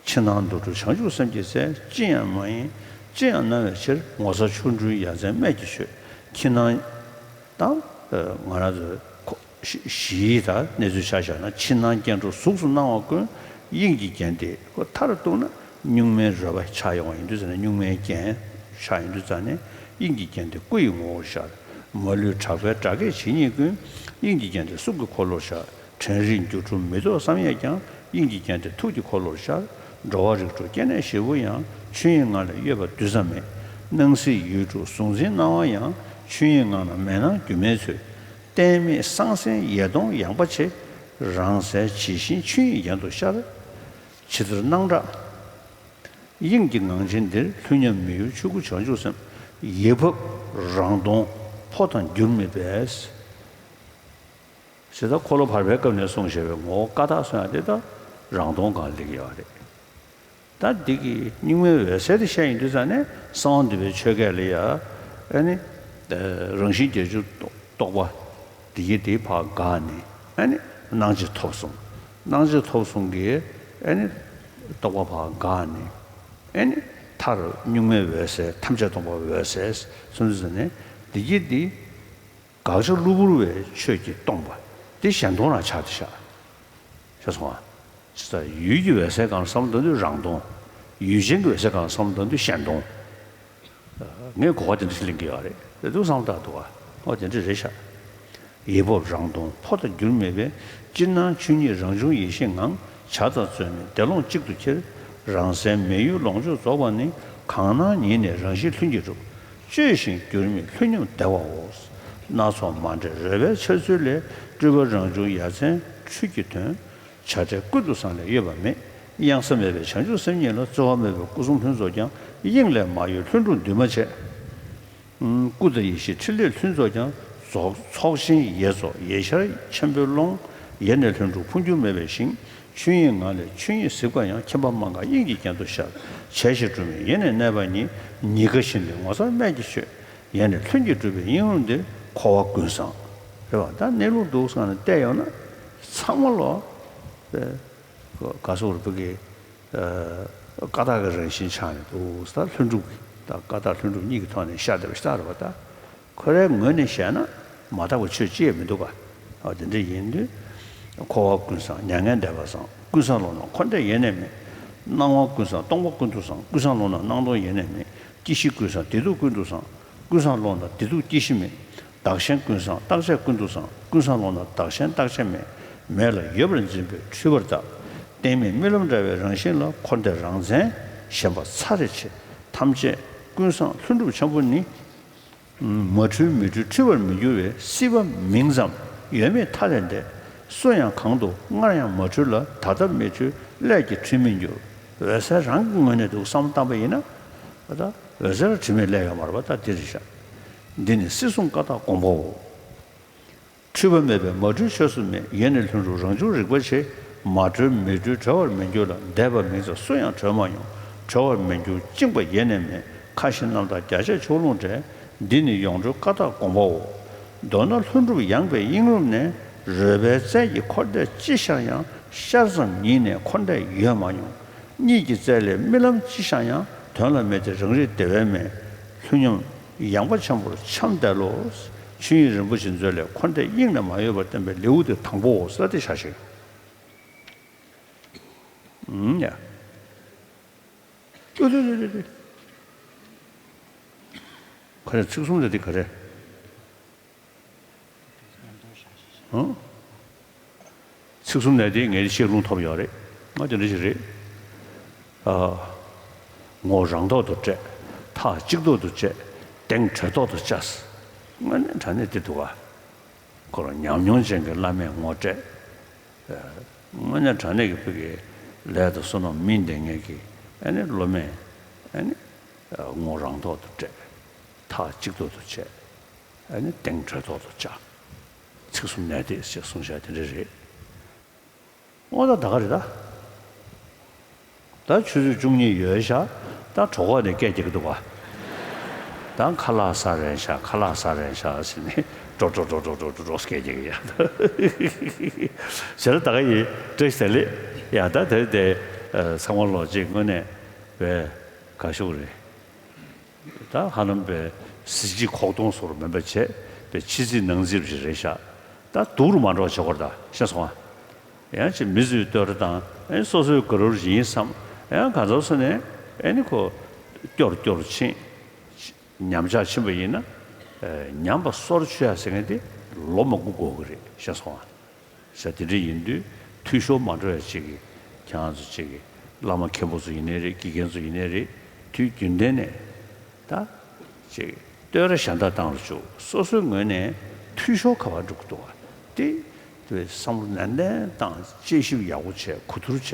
ཕྱི་ནང་དུ་གྲུབ་བྱང་ཆུབ་སེམས་ཀྱི་རྩལ་ཅི་ཡང་མ་ཡིན་ཅི་ཡང་སྣང་བའི་ཕྱིར་ངོ་མཚར་ཆོ་འཕྲུལ་ཡ་མཚན་རྨད་ཀྱི་ཆོས་ཕྱི་ནང་དང་ང་རང་ཚོའི་གཞི་དང་གནས་ཚུལ་ཆ་བཞག་ན་ཕྱི་ནང་སྐྱེ་འགྲོ་གཟུགས་སུ་སྣང་བ་ཀུན་དབྱིངས་ཀྱི་རྒྱན་ཏེ་ཁོ་མཐར་གཏུགས་ན་གཉུག་མའི་རོལ་པ་ཆགས་ཡོང་བ་ཡིན་དུས་ཟེར་ན་གཉུག་མའི་རྒྱན་ཆགས་ཡོང་དུས་ཙང་ནས་དབྱིངས་ཀྱི་རྒྱན་ཏེ་སྐུ་ཡི་ངོ་བོར་ཤར། མ་ལུས་གྲགས་པའི་སྒྲ་སྐད་ཇི་སྙེད་ཀུན་དབྱིངས་ཀྱི་རྒྱན་ཏེ་གཟུགས་ཀྱི་འཁོར་ལོར་ཤར། དྲན་རིག་འགྱུ་འཕྲོ་མི་རྟོག་བསམ་ཡས་ཀྱང་དབྱིངས་ཀྱི་རྒྱན་ཏེ་ཐུགས་ཀྱི་འཁོར་ལོར་ཤར། འགྲོ་བ་རིགས་དྲུག་སྐྱེ་གནས་བཞི་པོ་ཡང་ཆོས་དབྱིངས་ངང་ལས་གཡོས་པ་རྡུལ་ཙམ་མེད། སྣང་སྲིད་ཡུལ་དྲུག་གཟུང་འཛིན་སྣང་བ་ཡང་ཆོས་དབྱིངས་ངང་ལ་མེད་སྣང་སྒྱུ་མའི་ཚུལ། གཏད་མེད་སང་སེང་ཡེ་སྟོང་ཡངས་པ་ཆེ། རང་གསལ་ཇི་བཞིན་ཆོས་དབྱིངས་རྒྱན་དུ་ཤར། ཇི་ལྟར་སྣང་གྲགས་ དབྱིངས་ཀྱི་ངང་ཆེན་འདིར། ལྷུན་ཉམས་མི་གཡོ་ཆོས་སྐུ་བྱང་ཆུབ་སེམས། ཡིད་ཕབ་རང་སྟོང་འཕོ་དང་འགྱུར་མེད་པས། ཞེས་ད་འཁོར་ལོ་བར་པའི་སྐབས་ནས་གསུངས་བཞག་པའི་ངོ་བོ་ཀ་དག་སོང་ཡ་དེ་ད་རང་སྟོང་སྒང་སླེབས་ཡོད་རེད། ད་འདི་གི་གཉུག་མའི་འོད་གསལ་དེ་བཤད་ཡིན་དུས་ཙང་ནས་གསང་བ་འདུས་པའི་ཆོས་སྐད་ལ་ཡ། ཨ་ནི། རང་བཞིན་བརྒྱད་ཅུ་རྟོགས་པ་འདི་གི་དེ་ཕར་འགགས་ནས། ཨ་ནི། སྣང་མཆེད་ཐོབ་གསུམ། སྣང་མཆེད་ཐོབ་གསུམ་གྱི། ཨ་ནི། རྟོགས་པ་ཕར་འགགས་ནས། ཨ་ནི། མཐར་གཉུག་མའི་འོད་གསལ། ཐམས་ཅད་སྟོང་པ་འོད་གསལ་གསུངས་དུས་ཙང་ནས་འདི་གི་འདི། དགག་བྱ་གློ་བུར་བའི་ཆོས་ཀྱིས་སྟོང་པ་དེ་གཞན་སྟོང་རང་ཆགས་ཏེ་བཞག་ཤེས་སོང་ང་། ཇི་ལྟར་ཡུལ་གྱི་འོད་གསལ་སྒང་ལ་བསམ་བློ་བཏང་དུས་རང་སྟོང་། ཡུལ་ཅན་གྱི་འོད་གསལ་སྒང་ལ་བསམ་བློ་བཏང་དུས་གཞན་སྟོང་། ངས་གོ་བ་དེ་འདྲ་ཞིག་ལེན་གྱི་ཡོད་རེད། དེ་འདུག་བསམ་བཏང་འདུག་ག་ཨོ་དེ་འདྲ་རེད་ཤག་ཡིད་ཕབ་རང་སྟོང་འཕོ་དང་འགྱུར་མེད་པས། ཅིར་སྣང་ཆོས་ཉིད་རང་བྱུང་ཡེ་ཤེས་ངང་། བྱ་དང་རྩོལ་མེད་བདེ་ཀློང་གཅིག་ཏུ་ཁྱེར། རང་སེམས་མི་གཡོ་ལོངས་སྤྱོད་རྫོགས་པ་ནི། གང་སྣང་ཉིད་ནས་རང་བཞིན་ལྷུན་གྱིས་གྲུབ། བཅོས་ཤིང་འགྱུར་མེད་ལྷུན་ཉམས་བདེ་བའོ། སྣ་ཚོགས་མ་འདྲེས་རོལ་པའི་འཆར་ཚུལ་ལས། སྤྲུལ་པ་རང་བྱུང་ཡ་མཚན་འཕྲུལ་གྱིས་ཐོན། བྱ་བྲལ་ཀུན་ཏུ་བཟང་ལས་གཡོས་པ་མེད། གཡང་ས་མེད་པའི་བྱང་ཆུབ་སེམས་ཉིད་ལ། རྩོལ་བ་མེད་པའི་སྐུ་གསུང་ལྷུན་རྫོགས་ཀྱང་། དབྱིངས་ལས་མ་གཡོས་ལྷུན་གྲུབ་འདུས་མ་བྱས། སྐུ་དང་ཡེ་ཤེས་ཕྲིན་ལས་ལྷུན་རྫོགས་ཀྱང་། རྫོགས་ཚོགས་ཆེན་ཡེ་རྫོགས་ཡེ་ཤར་ཆེན་པོའི་ཀློང་། ཡེ་ནས་ལྷུན་གྲུབ་འཕོ་འགྱུར་མེད་པའི་ཞིང་། ཆོས་དབྱིངས་ངང་ལས་ཆོས་ཉིད་གཟིགས་པ་ཡང་། མཁྱེན་པ་མ་འགགས་དབྱིངས་ཀྱི་རྒྱན་དུ་ཤར། བྱས་ཤིང་གྲུབ་པའི་ཡེ་ནས་གནས་པ་ཉིད། ཉི་དགའ་བཞིན་དུ་ངོ་མཚར་རྨད་ཀྱི་ཆོས། ཡེ་ནས་ལྷུན་གྱིས་གྲུབ་པའི་དབྱིངས་རུམ་འདིར། འཁོར་བ་ཀུན་བཟང་། རེད་བ། ད་གནས་ལུགས་འདུག་སེ་ནས་བལྟས་ཡོང་ན་ཚང་མ་ལོ། ག་སོགས་རུ་བུ་གི་ཀ་དག་གི་རང་བཞིན་ཆགས་ནས་འདུག་ཟེར། ལྷུན་གྲུབ་ཀྱི་ད་ཀ་དག་ལྷུན་གྲུབ་གཉིས་ཀྱི་ཐོག་ནས་ཤར་བསྡད་པ་ཞིག་ད་རེད་པ། ད་ཁོ་རའི་ངོས་ནས་བཤད་ན་མ་དག་པ་ཆོས་ཅི་ཡང་མི་འདུག་ག་ཨ་དེ་འདྲ་ཡིན་དུས། འཁོར་བ་ཀུན་བཟང་མྱ་ངན་འདས་པ་བཟང་། ཀུན་བཟང་ཀློང་ན་འཁོར་འདས་ཡེ་ནས་མེད། སྣང་བ་ཀུན་བཟང་སྟོང་པ་ཀུན་ཏུ་བཟང་། ཀུན་བཟང་ཀློང་ན་སྣང་སྟོང་ཡེ་ནས་མེད། སྐྱེ་ཤི་ཀུན་བཟང་བདེ་སྡུག་ཀུན་ཏུ་བཟང་། ཀུན་བཟང་ཀློང་ན་བདེ་སྡུག་སྐྱེ་ཤི་མེད། བདག་གཞན་ཀུན་བཟང་རྟག་ཆད་ཀུན་ཏུ་བཟང་། ཀུན་བཟང་ཀློང་ན་བདག་གཞན་རྟག་ཆད་མེད། མེད་ལ་ཡོད་པར་འཛིན་པས་འཁྲུལ་པར་བལྟ། གཏན་མེད་རྨི་ལམ་འདྲ་བའི་རང་བཞིན་ལ། འཁོར་འདས་རང་མཚན་ཞེན་པ་ཚ་རེ་ཆེ། ཐམས་ཅད་ཀུན་བཟང་ལྷུན་གྲུབ་འཆང་པོ་ནི། མ་འཁྲུལ་མི་འཁྲུལ་འཁྲུལ་པར་མི་འགྱུར་བའི། སྲིད་པ་མིང་ཙམ་ཡོད་མེད་མཐའ་ལས་འདས། སུ་ཡང་གང་དུ་སྔར་ཡང་མ་འཁྲུལ་ལ། ད་ལྟ་མི་འཁྲུལ་སླད་ཀྱིས་འཁྲུལ་མི་འགྱུར། འོད་གསལ་རང་གི་ངོས་ནས་འདུག་བསམ་བློ་བཏང་པ་ཡིན་ན། ད་འོད་གསལ་ལ་འཁྲུལ་མེད་སླད་ཡོད་མ་རེད་པ། ད་འདི་རེད་ཤག་འདི་ནི་སྲིད་གསུམ་ཀ་དག་དགོངས་པའོ། འཁྲུལ་པ་མེད་པས་མ་འཁྲུལ་ཆོས་སུ་མེད། ཡེ་ནས་ལྷུན་གྲུབ་རང་བྱུང་རིག་པ་ཆེ། མ་གྲོལ་མི་འཁྲུལ་གྲོལ་བར་མི་འགྱུར་ལ། འདས་པ་མིང་ཙམ་སུ་ཡང་གྲོལ་མ་མྱོང་། གྲོལ་བར་མི་འགྱུར་བཅིངས་པ་ཡེ་ནས་མེད། ཁ་ཞེ་རྣམ་དག་རྒྱ་ཆད་ཕྱོགས་ལྷུང་བྲལ། འདི་ནི་ཡོངས་གྲོལ་ཀ་དག་དགོངས་པའོ། མདོར་ན་ལྷུན་གྲུབ་ཡངས་པའི་དབྱིངས་རུམ་ནས། རོལ་པའི་རྩལ་གྱིས་འཁོར་འདས་ཅི་ཤར་ཡང་། ཤར་ཙམ་ཉིད་ནས་འཁོར་འདས་ཡོད་མ་མྱོང་། གཉིད་ཀྱི་རྩལ་ལས་རྨི་ལམ་ཅི་ཤར་ཡང་། དོན་ལ་མི་ལྟོས་རང་རིག་བདེ་བའི་མེ། ལྷུན་ཉམས་ཡངས་པ་ཆེན་པོར་འཁྱམས་བསྡད་ལོ། ཆོས་དབྱིངས་རིན་པོ་ཆེའི་མཛོད་ལས་འཁོར་འདས་དབྱིངས་ནས་མ་གཡོས་པར་བསྟན་པའི་ལེའུ་དེ་དང་པོའོ་ཟེར་ཏེ་བཞག་ཤིང་། ཨུམ་ཡ། ཏུ་ཏུ་ཏུ་ཏུ་ཏུ། ག་རེ་ཚིག་གསུམ་དེ་དེ་ག་རེ། ཨང་། ཚིག་གསུམ་ནས་དེ་ངས་བཤད་ལུང་ཐོབ་ཡོད་རེད། ང་དེ་འདྲ་ཞིག་རེད། ཨ། ངོ་རང་ཐོག་ཏུ་སྤྲད། ཐག་གཅིག་ཐོག་ཏུ་བཅད། གདེང་གྲོལ་ཐོག་ཏུ་བཅའ། དངོས་གནས་དྲང་གནས་དེ་འདུག་ག་ཁོ་རང་ཉམས་མྱོང་ཅན་གྱི་བླ་མས་ངོ་སྤྲད། དངོས་གནས་དྲང་གནས་ཀྱི་བོད་ཀྱི་ལས་དང་བསོད་ནམས་སྨིན་བསྡད་མཁན་གྱི་ཨ་ནི་སློབ་མས་ཨ་ནི་ངོ་རང་ཐོག་ཏུ་སྤྲད། ཐག་གཅིག་ཐོག་ཏུ་བཅད། ཨ་ནི་གདེང་གྲོལ་ཐོག་ཏུ་བཅའ། ཚིག་གསུམ་ནས་དེ་ཞེས་གསུངས་བཞག་དེ་འདྲ་རེད། དངོས་གནས་ད་ག་རེད་ད། ད་ཆུ་ཚོད་བཅུ་གཉིས་ཡོལ་ཤག་ད་གྲོད་ཁོག་ནས་སྐད་རྒྱག་གི་འདུག་ག་ད་ཁ་ལག་ཟ་རན་ཤག་ཁ་ལག་ཟ་རན་ཤག་ཟེར་ནས་འགྲོ་འགྲོ་འགྲོ་འགྲོ་སྐད་རྒྱག་གི་ཡ། ཟེར་ད་ག་ཡིན་བཀྲ་ཤིས་བདེ་ལེགས་ཡ། ད་དེ་དེ་ཚང་མ་ལོ་གཅིག་དངོས་གནས་བས་དགའ་ཤོས་རེད། ད་ཧ་ལམ་པའི་གཟི་བརྗིད་ཁོག་སྟོང་སོགས་མིན་པ་བྱས་པའི་ཕྱི་རྩིས་ནང་རྩིས་ཞིག་རེད་ཤག་ད་སྡུག་རུ་མ་འགྲོ་བ་བྱེད་དགོས་རེད་ད་ཤེས་སོང་ཨ། ཡང་ཅིག་མི་ཚོའི་བསྟོད་ར་དང་ཨེ་སོ་སོའི་དགའ་རབ་ཡིན་བསམ་ཡང་གང་ཟག་སུ་ནས་ཨེ་ནི་ཁོ་སྐྱོར་སྐྱོར་ཕྱིན་ཉམས་ཆག་ཕྱིན་པ་ཡིན་ན་ཉམས་པ་སོར་ཆུད་ཡ་ཟེར་མཁན་དེ་ལོ་མང་པོ་འགོར་གི་རེད་ཤེས་སོང་ཨ། ས་དེ་འདྲ་ཡིན་དུས་འཐུས་ཤོར་མ་འགྲོ་ཡ་ཅིག་གི་ཁྱེད་རང་ཚོ་ཅིག་གི་བླ་མ་མཁན་པོ་ཚོ་ཡིན་ནའི་རེད། དགེ་རྒན་ཚོ་ཡིན་ནའི་རེད། དུས་རྒྱུན་ལྡན་ནས་ད་ཅིག་བསྟོད་ར་གཞན་དག་བཏང་རུ་བཅུག་སོ་སོའི་ངོས་ནས་འཐུས་ཤོར་ག་པར་འགྲོ་གི་འདུག་བ་དེ་དེ་བསམ་བློ་ནན་ཏན་བཏང་དཔྱད་ཞིབ་ཡག་པོ་བྱས་གོ་བསྡུར་བྱས་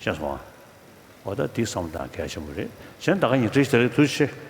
ཤེས་སོང་ཨ། འོ་ད་འདི་བསམ་བློ་གཏང་གལ་ཆེན་པོ་རེད། གཞན་ད་ག་ཡིན་བྲིས་ཤིག་དེ་རིང་ཐུགས་རྗེ་ཆེ།